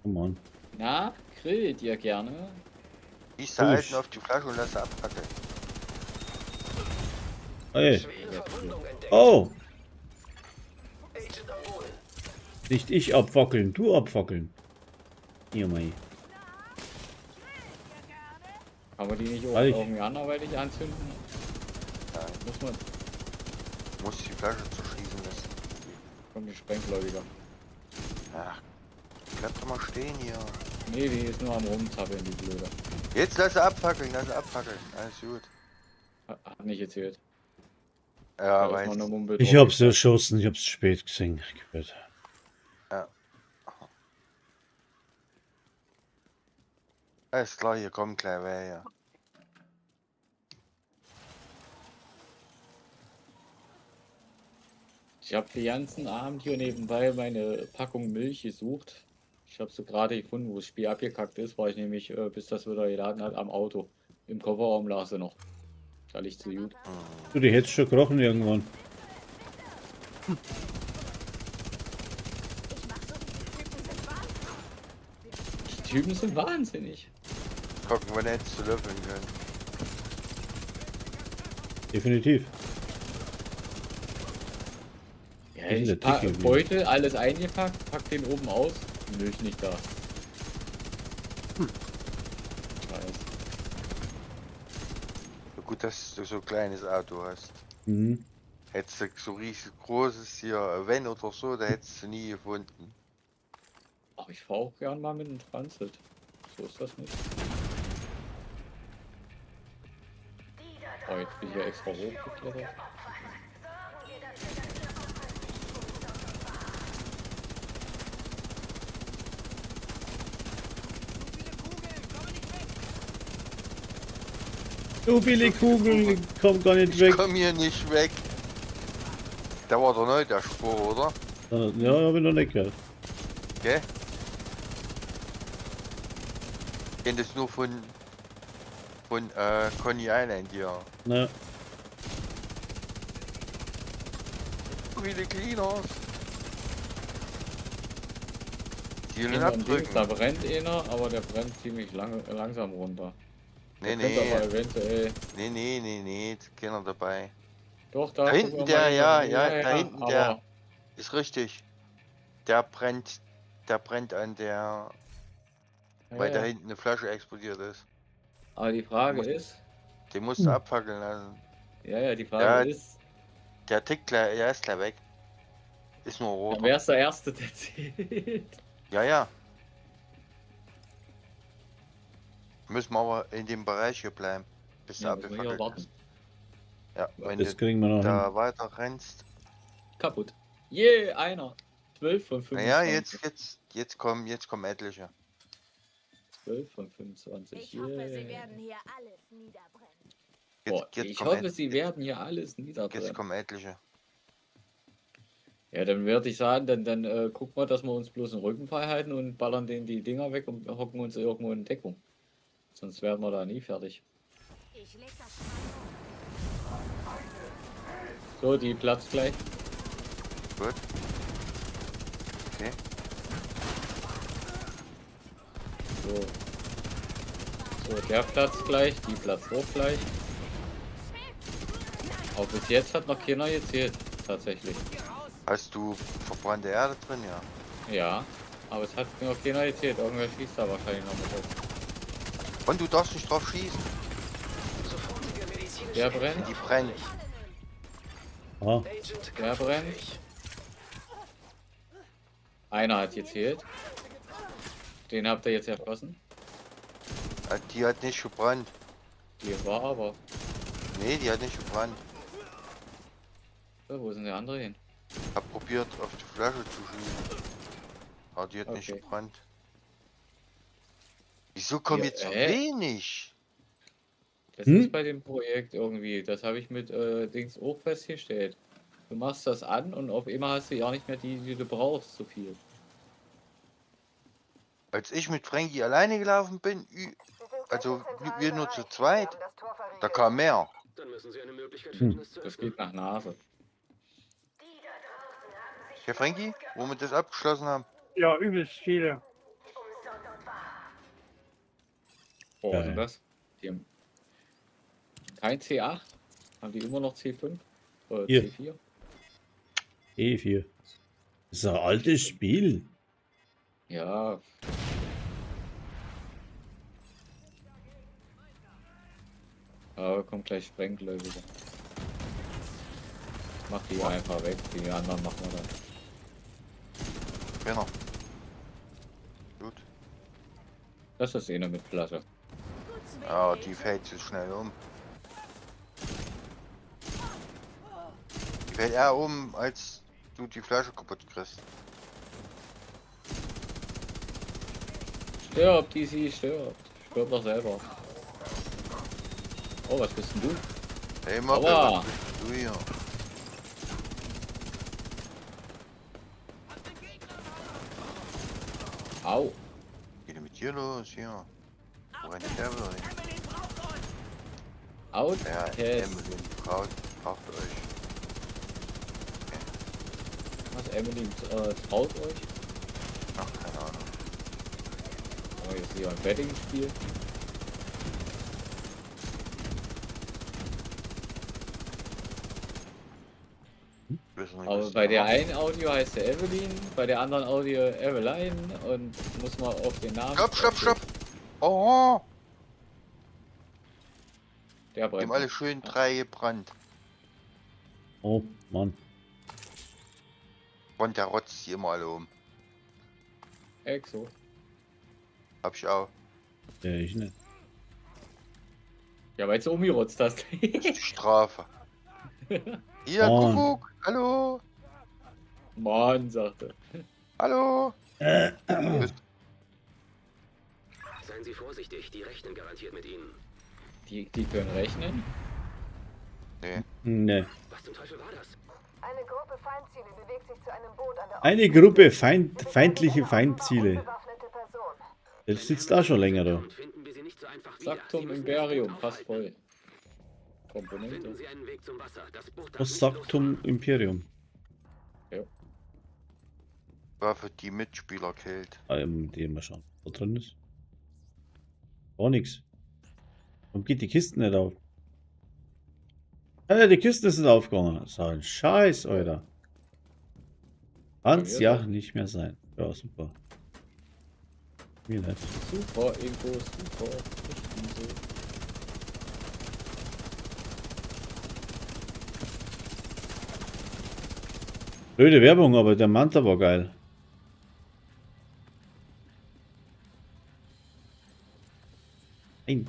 [SPEAKER 2] Come on.
[SPEAKER 4] Na, grillt ihr gerne?
[SPEAKER 1] Schieß der
[SPEAKER 2] Uff.
[SPEAKER 1] Alten auf die Flasche und lass sie abfackeln.
[SPEAKER 2] Hey.
[SPEAKER 5] Schwere Verwundung entdeckt.
[SPEAKER 2] Oh!
[SPEAKER 5] Agent am Boden.
[SPEAKER 2] Nicht ich abfackeln, du abfackeln. Hier mal.
[SPEAKER 4] Kann man die nicht auch
[SPEAKER 2] Weiß ich.
[SPEAKER 4] irgendwie anderweitig anzünden?
[SPEAKER 1] Nein,
[SPEAKER 4] Muss man.
[SPEAKER 1] muss die Flasche zerschießen lassen.
[SPEAKER 4] Kommt die Sprenggläubiger.
[SPEAKER 1] Ach, bleib doch mal stehen hier.
[SPEAKER 4] Nee, die ist nur am Rumzappeln, die Blöde.
[SPEAKER 1] Jetzt lass sie abfackeln, lass sie abfackeln. Alles gut.
[SPEAKER 4] Hat nicht gezählt.
[SPEAKER 1] Ja,
[SPEAKER 4] Da ist
[SPEAKER 1] weiß.
[SPEAKER 4] noch eine Mumpel
[SPEAKER 2] Ich
[SPEAKER 4] drauf.
[SPEAKER 2] hab's erschossen, ich hab's spät gesehen. Gehört.
[SPEAKER 1] Alles klar, hier kommt gleich wer hier.
[SPEAKER 4] Ich habe den ganzen Abend hier nebenbei meine Packung Milch gesucht. Ich habe sie gerade gefunden, wo das Spiel abgekackt ist, war ich nämlich, bis das wieder geladen hat, am Auto. Im Kofferraum lag sie noch. Da liegt sie gut.
[SPEAKER 2] Du, die hättest schon gerochen irgendwann.
[SPEAKER 4] Die Typen sind wahnsinnig.
[SPEAKER 1] Gucken, wenn hättest du löffeln können.
[SPEAKER 2] Definitiv.
[SPEAKER 4] Ja,
[SPEAKER 2] Die sind
[SPEAKER 4] ich
[SPEAKER 2] ja
[SPEAKER 4] pack,
[SPEAKER 2] dick geblieben.
[SPEAKER 4] Beutel, alles eingepackt, pack den oben aus, Milch nicht da. Scheiße.
[SPEAKER 1] So gut, dass du so ein kleines Auto hast.
[SPEAKER 2] Mhm.
[SPEAKER 1] Hättest du so riesig großes hier, Van oder so, da hättest du nie gefunden.
[SPEAKER 4] Ach, ich fahre auch gern mal mit dem Transit. So ist das nicht. Oh, jetzt bin ich ja extra hochgeklettert.
[SPEAKER 2] So viele Kugeln, ich komm gar nicht
[SPEAKER 1] Ich
[SPEAKER 2] weg.
[SPEAKER 1] komm hier nicht weg. Da war doch neu der Spur, oder?
[SPEAKER 2] Ja, hab ich noch nicht gehört.
[SPEAKER 1] Gell? Ich kenn das nur von Coney Island hier.
[SPEAKER 2] Na,
[SPEAKER 1] So viele Cleaners. Zielen
[SPEAKER 4] Hinter dem Dings, da
[SPEAKER 1] abdrücken.
[SPEAKER 4] brennt einer, aber der brennt ziemlich langsam runter.
[SPEAKER 1] Nee,
[SPEAKER 4] Der könnte
[SPEAKER 1] nee.
[SPEAKER 4] aber eventuell.
[SPEAKER 1] Nee, nee, nee, nee, ist keiner dabei.
[SPEAKER 4] Doch, da
[SPEAKER 1] Da
[SPEAKER 4] guck
[SPEAKER 1] hinten
[SPEAKER 4] mal
[SPEAKER 1] der,
[SPEAKER 4] hinter
[SPEAKER 1] ja,
[SPEAKER 4] dem-
[SPEAKER 1] ja, da hinten der.
[SPEAKER 4] aber
[SPEAKER 1] Ist richtig. Der brennt an der,
[SPEAKER 4] Ja,
[SPEAKER 1] weil da
[SPEAKER 4] ja.
[SPEAKER 1] hinten eine Flasche explodiert ist.
[SPEAKER 4] Aber die Frage ist.
[SPEAKER 1] Den musst du abfackeln lassen.
[SPEAKER 4] Ja, ja, die Frage
[SPEAKER 1] Ja.
[SPEAKER 4] ist,
[SPEAKER 1] Der tickt gleich, der ist gleich weg. Ist nur rot.
[SPEAKER 4] dann wär's der Erste, der zählt.
[SPEAKER 1] Ja, ja. Müssen wir aber in dem Bereich hier bleiben, bis
[SPEAKER 4] Ja,
[SPEAKER 1] der
[SPEAKER 4] müssen wir hier
[SPEAKER 1] abgefackelt
[SPEAKER 4] warten.
[SPEAKER 1] ist. Ja, wenn
[SPEAKER 2] Das
[SPEAKER 1] du
[SPEAKER 2] kriegen wir noch hin.
[SPEAKER 1] da weiter rennst.
[SPEAKER 4] Kaputt. Je, einer. 12 von 25.
[SPEAKER 1] Naja, jetzt kommen etliche.
[SPEAKER 4] 12 von 25.
[SPEAKER 6] Ich hoffe, sie
[SPEAKER 4] Yeah.
[SPEAKER 6] werden hier alles niederbrennen.
[SPEAKER 1] Jetzt,
[SPEAKER 4] Boah,
[SPEAKER 1] jetzt
[SPEAKER 4] ich
[SPEAKER 1] kommen
[SPEAKER 4] hoffe, sie werden hier alles
[SPEAKER 1] jetzt
[SPEAKER 4] niederbrennen.
[SPEAKER 1] kommen etliche.
[SPEAKER 4] Ja, dann würde ich sagen, dann gucken wir, dass wir uns bloß den Rücken frei halten und ballern denen die Dinger weg und hocken uns irgendwo in Deckung. Sonst werden wir da nie fertig.
[SPEAKER 6] Ich leg das schon mal um.
[SPEAKER 4] So, die platzt gleich.
[SPEAKER 1] Gut. Okay.
[SPEAKER 4] So. So, der platzt gleich, die platzt auch gleich. Aber bis jetzt hat noch keiner gezählt, tatsächlich.
[SPEAKER 1] Hast du verbrannte Erde drin? Ja.
[SPEAKER 4] Ja, aber es hat noch keiner gezählt. Irgendwer schießt da wahrscheinlich noch mit drauf.
[SPEAKER 1] Und du darfst nicht drauf schießen.
[SPEAKER 5] Sofortige medizinische
[SPEAKER 4] Der brennt,
[SPEAKER 1] Die brennt.
[SPEAKER 2] Ah,
[SPEAKER 5] Agent
[SPEAKER 4] der brennt. Einer hat gezählt. Den habt ihr jetzt erschossen.
[SPEAKER 1] Ah, die hat nicht gebrannt.
[SPEAKER 4] Die war aber.
[SPEAKER 1] Nee, die hat nicht gebrannt.
[SPEAKER 4] So, wo ist denn der andere hin?
[SPEAKER 1] Hab probiert, auf die Flasche zu schießen. Aber die hat nicht
[SPEAKER 4] Okay.
[SPEAKER 1] gebrannt. Wieso kommen
[SPEAKER 4] Ja,
[SPEAKER 1] jetzt so
[SPEAKER 4] hä?
[SPEAKER 1] wenig?
[SPEAKER 4] Das
[SPEAKER 2] Hm?
[SPEAKER 4] ist bei dem Projekt irgendwie. Das habe ich mit Dings auch festgestellt. Du machst das an und auf einmal hast du ja nicht mehr die, die du brauchst, so viel.
[SPEAKER 1] Als ich mit Frankie alleine gelaufen bin,
[SPEAKER 6] Sie sind
[SPEAKER 1] also
[SPEAKER 6] gleich im zentralen
[SPEAKER 1] wir nur zu
[SPEAKER 6] Bereich.
[SPEAKER 1] zweit,
[SPEAKER 6] Sie haben das Tor
[SPEAKER 1] da
[SPEAKER 6] verriegelt.
[SPEAKER 1] kam mehr.
[SPEAKER 5] Dann müssen Sie eine Möglichkeit finden, es zu
[SPEAKER 4] Das
[SPEAKER 5] öffnen.
[SPEAKER 4] geht nach Nase.
[SPEAKER 1] Ja, Frankie, wo wir das abgeschlossen haben.
[SPEAKER 3] Ja, übelst viele.
[SPEAKER 4] Oh, was ist denn
[SPEAKER 2] Geil.
[SPEAKER 4] das? Die haben kein C8? Haben die immer noch C5? Oder
[SPEAKER 2] Hier.
[SPEAKER 4] C4?
[SPEAKER 2] E4. Das ist ein altes Spiel.
[SPEAKER 4] Ja. Aber kommt gleich Sprenggläubige. Mach die einfach weg, die anderen machen wir dann.
[SPEAKER 1] Genau. Gut.
[SPEAKER 4] Das ist eine mit Flasche.
[SPEAKER 1] Ja, die fällt zu schnell um. Die fällt eher um, als du die Flasche kaputt kriegst.
[SPEAKER 4] Stirbt, DC, stirbt. Stirb doch selber. Oh, was bist denn du?
[SPEAKER 1] Hey, Moppe,
[SPEAKER 4] Aua.
[SPEAKER 1] was bist du hier?
[SPEAKER 4] Au.
[SPEAKER 1] Geht denn mit dir los hier? Wo rennt der wieder hin? Ja,
[SPEAKER 4] Outcast.
[SPEAKER 1] Emily braucht euch.
[SPEAKER 4] Was, Emily traut euch?
[SPEAKER 1] Ach, keine Ahnung.
[SPEAKER 4] Oh, jetzt hier ein Betting-Spiel.
[SPEAKER 1] Wissen nicht,
[SPEAKER 4] Aber
[SPEAKER 1] was die
[SPEAKER 4] bei der
[SPEAKER 1] machen.
[SPEAKER 4] einen Audio heißt der Evelyn, bei der anderen Audio Eveline und muss man auf den Namen.
[SPEAKER 1] Stopp, stopp, stopp! Oh,
[SPEAKER 4] Der
[SPEAKER 1] die
[SPEAKER 4] brennt.
[SPEAKER 1] haben alle schön drei gebrannt.
[SPEAKER 2] Oh, Mann.
[SPEAKER 1] Und der rotzt die immer alle um.
[SPEAKER 4] Exo.
[SPEAKER 1] Hab ich auch.
[SPEAKER 2] Ja, ich nicht.
[SPEAKER 4] Ja, weil du umgerotzt hast.
[SPEAKER 1] Das ist die Strafe. Hier,
[SPEAKER 2] Mann.
[SPEAKER 1] Kuckuck! Hallo!
[SPEAKER 4] Mann, sagte.
[SPEAKER 1] Hallo!
[SPEAKER 5] Seien Sie vorsichtig, die rechnen garantiert mit Ihnen.
[SPEAKER 4] Die können rechnen.
[SPEAKER 1] Nee.
[SPEAKER 2] Nee.
[SPEAKER 5] Was zum Teufel war das?
[SPEAKER 6] Eine Gruppe Feindziele bewegt sich zu einem Boot an der
[SPEAKER 2] Eine
[SPEAKER 6] Ostküste.
[SPEAKER 2] Gruppe
[SPEAKER 6] Sie
[SPEAKER 2] feindliche
[SPEAKER 6] bekämpfen eine offenbar
[SPEAKER 2] Feindziele.
[SPEAKER 6] unbewaffnete Person.
[SPEAKER 2] Das sitzt auch schon länger da.
[SPEAKER 5] Und finden wir sie nicht so einfach wieder. Sie
[SPEAKER 4] Saktum
[SPEAKER 5] müssen das
[SPEAKER 4] Imperium,
[SPEAKER 5] Boot
[SPEAKER 4] fast
[SPEAKER 5] aufhalten.
[SPEAKER 4] voll. Komponente.
[SPEAKER 5] Finden Sie einen Weg zum Wasser. Das Boot darf
[SPEAKER 2] Was
[SPEAKER 5] nicht
[SPEAKER 2] Saktum
[SPEAKER 5] losfahren.
[SPEAKER 2] Imperium?
[SPEAKER 1] Was Waffe, die Mitspieler killt.
[SPEAKER 2] Die mal schauen, was da drin ist. Gar nichts. Warum geht die Kiste nicht auf? Alter, die Kiste ist nicht aufgegangen. So ein Scheiß, Alter. Kann's ja nicht mehr sein. Ja, super. Mir nicht.
[SPEAKER 4] Super, Ingo, super. Richtig so.
[SPEAKER 2] Blöde Werbung, aber der Manta war geil. Nein.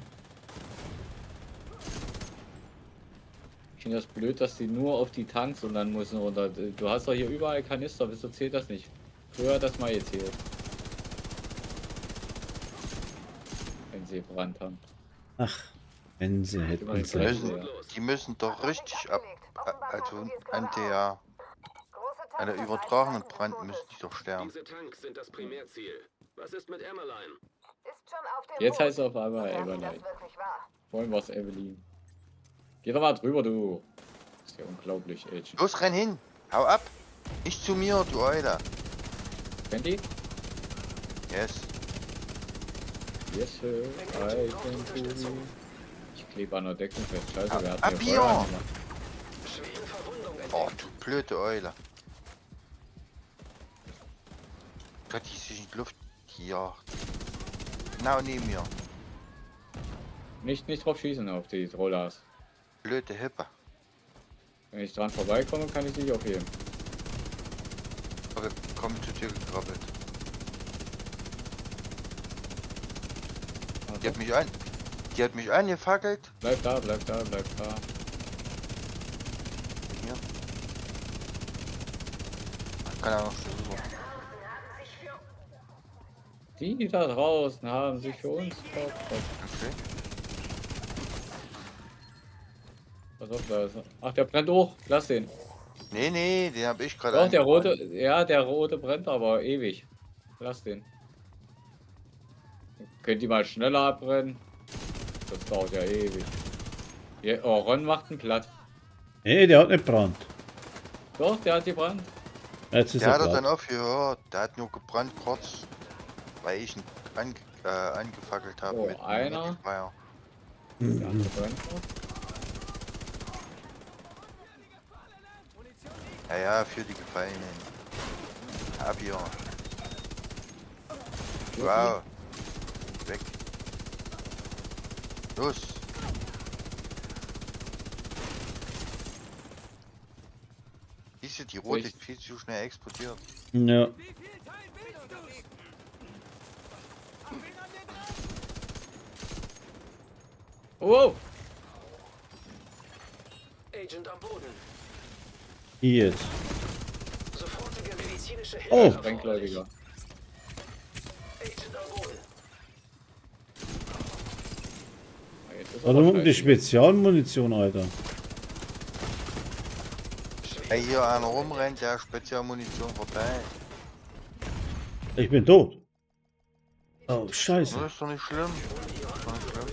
[SPEAKER 4] Ich finde das blöd, dass die nur auf die Tanks und dann müssen runter. Du hast doch hier überall Kanister, wieso zählt das nicht? Früher hat das mal gezählt. Wenn sie gebrannt haben.
[SPEAKER 2] Ach, wenn sie hätten
[SPEAKER 4] Immer
[SPEAKER 2] sie.
[SPEAKER 4] gleich.
[SPEAKER 1] Müssen, die müssen doch richtig ab. Also an der, an der übertragenen Brand müssen die doch sterben.
[SPEAKER 5] Diese Tanks sind das Primärziel. Was ist mit Emmeline?
[SPEAKER 6] Ist schon auf dem
[SPEAKER 4] Jetzt
[SPEAKER 6] Boot,
[SPEAKER 4] heißt es auf einmal
[SPEAKER 6] sofern sie
[SPEAKER 4] Evelyn.
[SPEAKER 6] das wirklich war.
[SPEAKER 4] Vorhin war es Evelyn. Geh doch mal drüber, du. Ist ja unglaublich, Agent.
[SPEAKER 1] Los, renn hin! Hau ab! Nicht zu mir, du Euler!
[SPEAKER 4] Kennt die?
[SPEAKER 1] Yes.
[SPEAKER 4] Yes, sir. I can do you. Ich klebe an der Deckung fest. Scheiße, wer hat
[SPEAKER 1] Ab
[SPEAKER 4] mir
[SPEAKER 1] hier!
[SPEAKER 4] Feuer angemacht?
[SPEAKER 5] Schwere Verwundung entdeckt.
[SPEAKER 1] Oh, du blöde Eule. Gott, die sich in die Luft gejagt. Genau neben mir.
[SPEAKER 4] Nicht drauf schießen auf die Rollers.
[SPEAKER 1] Blöde Hippe.
[SPEAKER 4] Wenn ich dran vorbeikomme, kann ich dich aufheben.
[SPEAKER 1] Aber komm zu dir gekrabbelt. Die hat mich an. Die hat mich angefackelt.
[SPEAKER 4] Bleib da, bleib da, bleib da.
[SPEAKER 1] Hier. Kann er noch schnell rüber.
[SPEAKER 4] Die da draußen haben sich für uns geopfert.
[SPEAKER 1] Okay.
[SPEAKER 4] Pass auf, da ist er. Ach, der brennt hoch. Lass den.
[SPEAKER 1] Nee, nee, den hab ich gerade
[SPEAKER 4] Doch, der
[SPEAKER 1] angebrannt.
[SPEAKER 4] rote, ja, der rote brennt aber ewig. Lass den. Könnt ihr mal schneller abbrennen? Das dauert ja ewig. Ja, oh, Ron macht einen platt.
[SPEAKER 2] Nee, der hat nicht gebrannt.
[SPEAKER 4] Doch, der hat gebrannt.
[SPEAKER 2] Jetzt ist
[SPEAKER 1] Der
[SPEAKER 2] er
[SPEAKER 1] hat er
[SPEAKER 2] platt.
[SPEAKER 1] dann aufgehört. Der hat nur gebrannt kurz, weil ich ihn angefackelt habe
[SPEAKER 4] Oh,
[SPEAKER 1] mit dem
[SPEAKER 4] einer.
[SPEAKER 1] Modifier.
[SPEAKER 4] Der andere brennt noch.
[SPEAKER 1] Ja, ja, für die Gefallenen. Ab hier. Wow. Weg. Los. Siehst du, die rote
[SPEAKER 4] ich-
[SPEAKER 1] ist viel zu schnell explodiert.
[SPEAKER 2] Ja.
[SPEAKER 4] Oh!
[SPEAKER 5] Agent am Boden.
[SPEAKER 2] Hier jetzt.
[SPEAKER 5] Sofortige medizinische Hilfe.
[SPEAKER 2] Oh.
[SPEAKER 5] erforderlich.
[SPEAKER 4] Sprengläubiger.
[SPEAKER 5] Agent am Boden.
[SPEAKER 4] Ah, jetzt ist
[SPEAKER 2] Warum
[SPEAKER 4] aber
[SPEAKER 2] um die
[SPEAKER 4] scheiße.
[SPEAKER 2] Spezialmunition, Alter?
[SPEAKER 1] Ey, hier einer rumrennt, der Spezialmunition verteilt.
[SPEAKER 2] Ich bin tot. Oh, scheiße.
[SPEAKER 1] Das ist doch nicht schlimm. Ist doch nicht schlimm.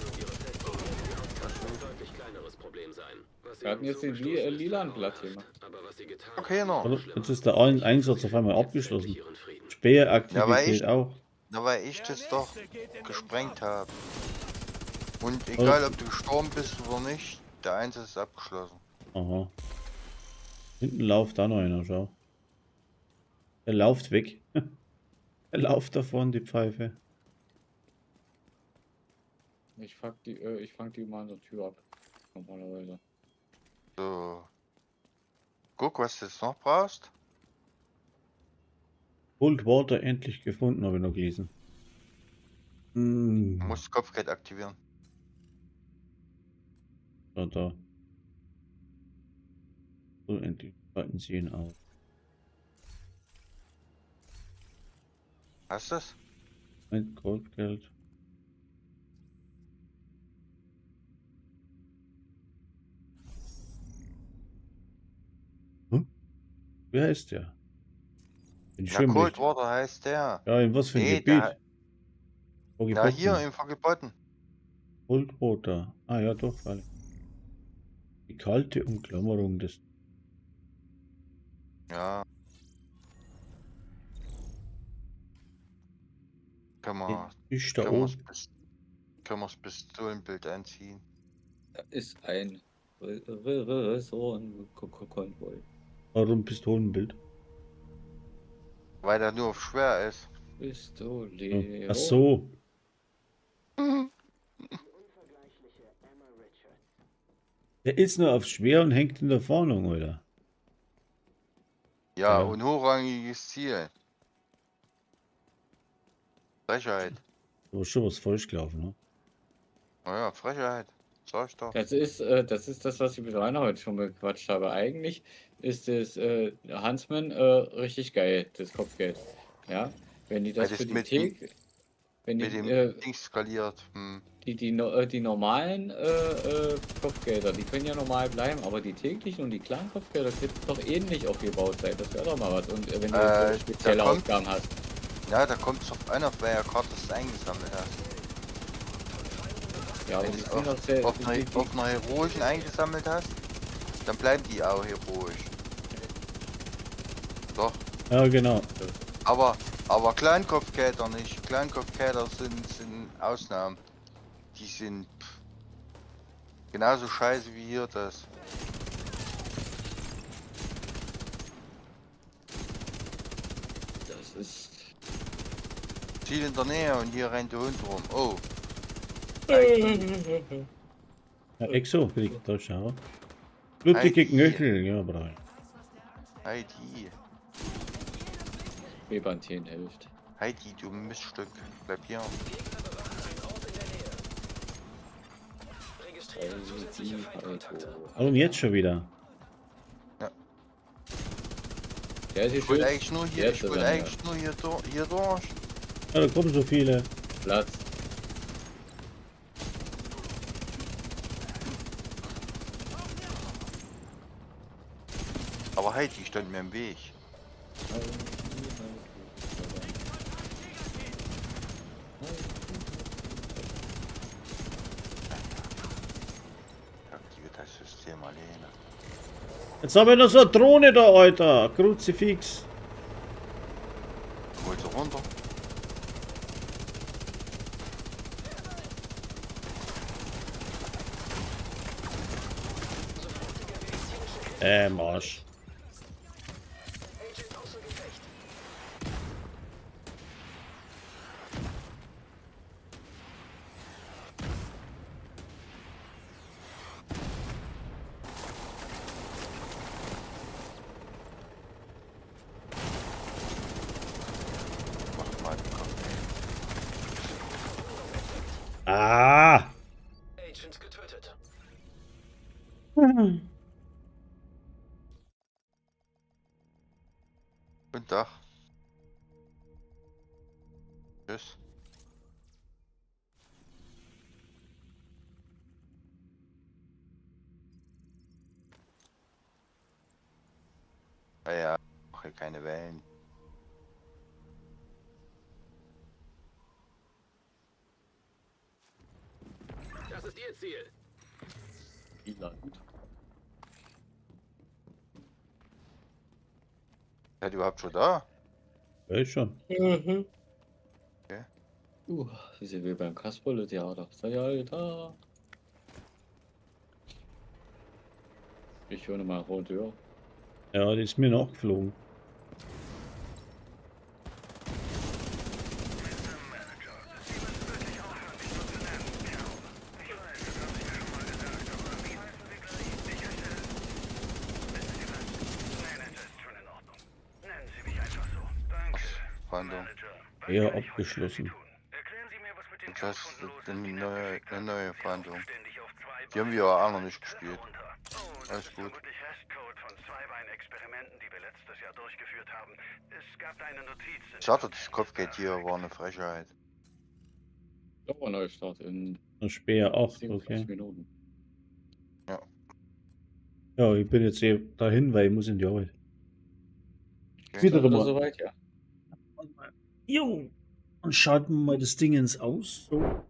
[SPEAKER 5] Deutlich kleineres Problem sein. Was
[SPEAKER 4] Wir hatten
[SPEAKER 5] ihnen
[SPEAKER 4] jetzt den
[SPEAKER 5] zugestoßen ist,
[SPEAKER 4] lilanen Blatt
[SPEAKER 5] grauenhaft.
[SPEAKER 4] hier gemacht.
[SPEAKER 5] Aber was sie getan
[SPEAKER 1] Okay,
[SPEAKER 5] haben,
[SPEAKER 1] noch.
[SPEAKER 2] Warte,
[SPEAKER 5] schlimmer.
[SPEAKER 2] Jetzt ist der Einsatz auf einmal
[SPEAKER 5] Jetzt
[SPEAKER 2] abgeschlossen.
[SPEAKER 5] endlich ihren Frieden.
[SPEAKER 2] Späheraktivität
[SPEAKER 1] Ja,
[SPEAKER 2] auch.
[SPEAKER 1] Na, weil ich das doch gesprengt habe. Und egal, ob du gestorben bist oder nicht, der Einsatz ist abgeschlossen.
[SPEAKER 2] Aha. Hinten läuft da noch einer, schau. Er läuft weg. Er läuft davon, die Pfeife.
[SPEAKER 4] Ich fuck die, ich fang die immer an der Tür ab. Normalerweise.
[SPEAKER 1] So. Guck, was du jetzt noch brauchst.
[SPEAKER 2] Cold Water endlich gefunden, habe ich noch gelesen.
[SPEAKER 1] Du
[SPEAKER 2] Hm,
[SPEAKER 1] musst Kopfgeld aktivieren.
[SPEAKER 2] da, da. So, endlich schalten sie ihn aus.
[SPEAKER 1] Hast du das?
[SPEAKER 2] Ein Goldgeld. Hm? Wie heißt der? In
[SPEAKER 1] Na, Cold Water heißt der.
[SPEAKER 2] Ja, in was für ein
[SPEAKER 1] Nee,
[SPEAKER 2] Gebiet?
[SPEAKER 1] der-
[SPEAKER 2] Foggy
[SPEAKER 1] Na, hier
[SPEAKER 2] Bottom.
[SPEAKER 1] im Vergeboten.
[SPEAKER 2] Cold Water. Ah ja, doch, freilich. Die kalte Umklammerung des.
[SPEAKER 1] Ja. Können wir,
[SPEAKER 2] Ist da
[SPEAKER 1] können
[SPEAKER 2] oben.
[SPEAKER 1] können wir das Pistolenbild anziehen?
[SPEAKER 4] Da ist ein Ressourcen-Konvoi.
[SPEAKER 2] Warum Pistolenbild?
[SPEAKER 1] Weil er nur auf schwer ist.
[SPEAKER 4] Pistolero.
[SPEAKER 2] Ach so. Der ist nur auf schwer und hängt in der Fahndung, oder?
[SPEAKER 1] Ja,
[SPEAKER 2] Ja.
[SPEAKER 1] und hochrangiges Ziel. Frechheit.
[SPEAKER 2] Da ist schon was falsch gelaufen, ne?
[SPEAKER 1] Naja, Frechheit. Sag ich doch.
[SPEAKER 4] Das ist das, was ich mit Rainer heute schon bequatscht habe. Eigentlich ist das Huntsman richtig geil, das Kopfgeld. Ja, wenn die
[SPEAKER 1] Weil
[SPEAKER 4] das
[SPEAKER 1] das
[SPEAKER 4] für die
[SPEAKER 1] mit dem-
[SPEAKER 4] Thek, wenn die,
[SPEAKER 1] Mit dem Ding skaliert. Hm.
[SPEAKER 4] die normalen Kopfgelder, die können ja normal bleiben, aber die täglichen und die kleinen Kopfgelder könnten doch ähnlich aufgebaut sein. Das wäre doch mal was. Und wenn du so spezielle
[SPEAKER 1] da kommt-
[SPEAKER 4] Aufgaben hast.
[SPEAKER 1] Ja, da kommt es drauf an, auf welcher Karte du es eingesammelt hast.
[SPEAKER 4] Ja, aber
[SPEAKER 1] Wenn
[SPEAKER 4] die
[SPEAKER 1] du es
[SPEAKER 4] sind doch sehr.
[SPEAKER 1] auf einer heroischen eingesammelt hast, dann bleiben die auch heroisch. Doch.
[SPEAKER 2] Ja, genau.
[SPEAKER 1] Aber Kleinkopfgelder nicht. Kleinkopfgelder sind Ausnahmen. Die sind genauso scheiße wie hier das.
[SPEAKER 4] Das ist.
[SPEAKER 1] Ziel in der Nähe und hier rennt der Hund rum. Oh.
[SPEAKER 2] Ja, Exo kriegt da schau. Blutige Knöchel, ja, brauche ich.
[SPEAKER 1] Heidi.
[SPEAKER 4] Bepanthen hilft.
[SPEAKER 1] Heidi, du Miststück. Bleib hier.
[SPEAKER 2] Warum jetzt schon wieder?
[SPEAKER 4] Der ist
[SPEAKER 1] Ich wollte eigentlich nur hier,
[SPEAKER 4] Jetzt
[SPEAKER 1] ich wollte
[SPEAKER 4] ist er
[SPEAKER 1] eigentlich nur hier, hier durch.
[SPEAKER 2] Ja, da kommen so viele.
[SPEAKER 4] Platz.
[SPEAKER 1] Aber Heidi stand mir im Weg. Ich aktiviere das System alleine.
[SPEAKER 2] Jetzt habe ich noch so eine Drohne da, Alter. Kruzifix.
[SPEAKER 1] Hol sie runter.
[SPEAKER 2] Marsch.
[SPEAKER 1] Mach mal den Kopf.
[SPEAKER 2] Ah!
[SPEAKER 5] Agent getötet.
[SPEAKER 1] Guten Tag. Tschüss. Ah ja, mache keine Wellen.
[SPEAKER 5] Das ist Ihr Ziel.
[SPEAKER 4] Land.
[SPEAKER 1] Seid ihr überhaupt schon da?
[SPEAKER 2] Ja, ist schon.
[SPEAKER 4] Mhm.
[SPEAKER 1] Okay.
[SPEAKER 4] Das ist ja wie beim Kasperle-Theater. Sei ja da. Ich höre mal Rodeur.
[SPEAKER 2] Ja, die ist mir nachgeflogen.
[SPEAKER 1] Fahndung.
[SPEAKER 2] Ja, abgeschlossen.
[SPEAKER 1] Das ist eine neue Fahndung. Die haben wir ja auch noch nicht gespielt. Alles gut. Ich sagte, das Kopfgeld hier war eine Frechheit.
[SPEAKER 4] Neustart in
[SPEAKER 2] Speer 8,
[SPEAKER 4] 47
[SPEAKER 2] okay.
[SPEAKER 4] Minuten.
[SPEAKER 1] Ja.
[SPEAKER 2] Ja, ich bin jetzt eh dahin, weil ich muss in die Arbeit.
[SPEAKER 1] Okay.
[SPEAKER 2] Wieder mal.
[SPEAKER 4] Soweit, ja.
[SPEAKER 2] Jo. Und schalten wir mal das Ding ins Aus. So.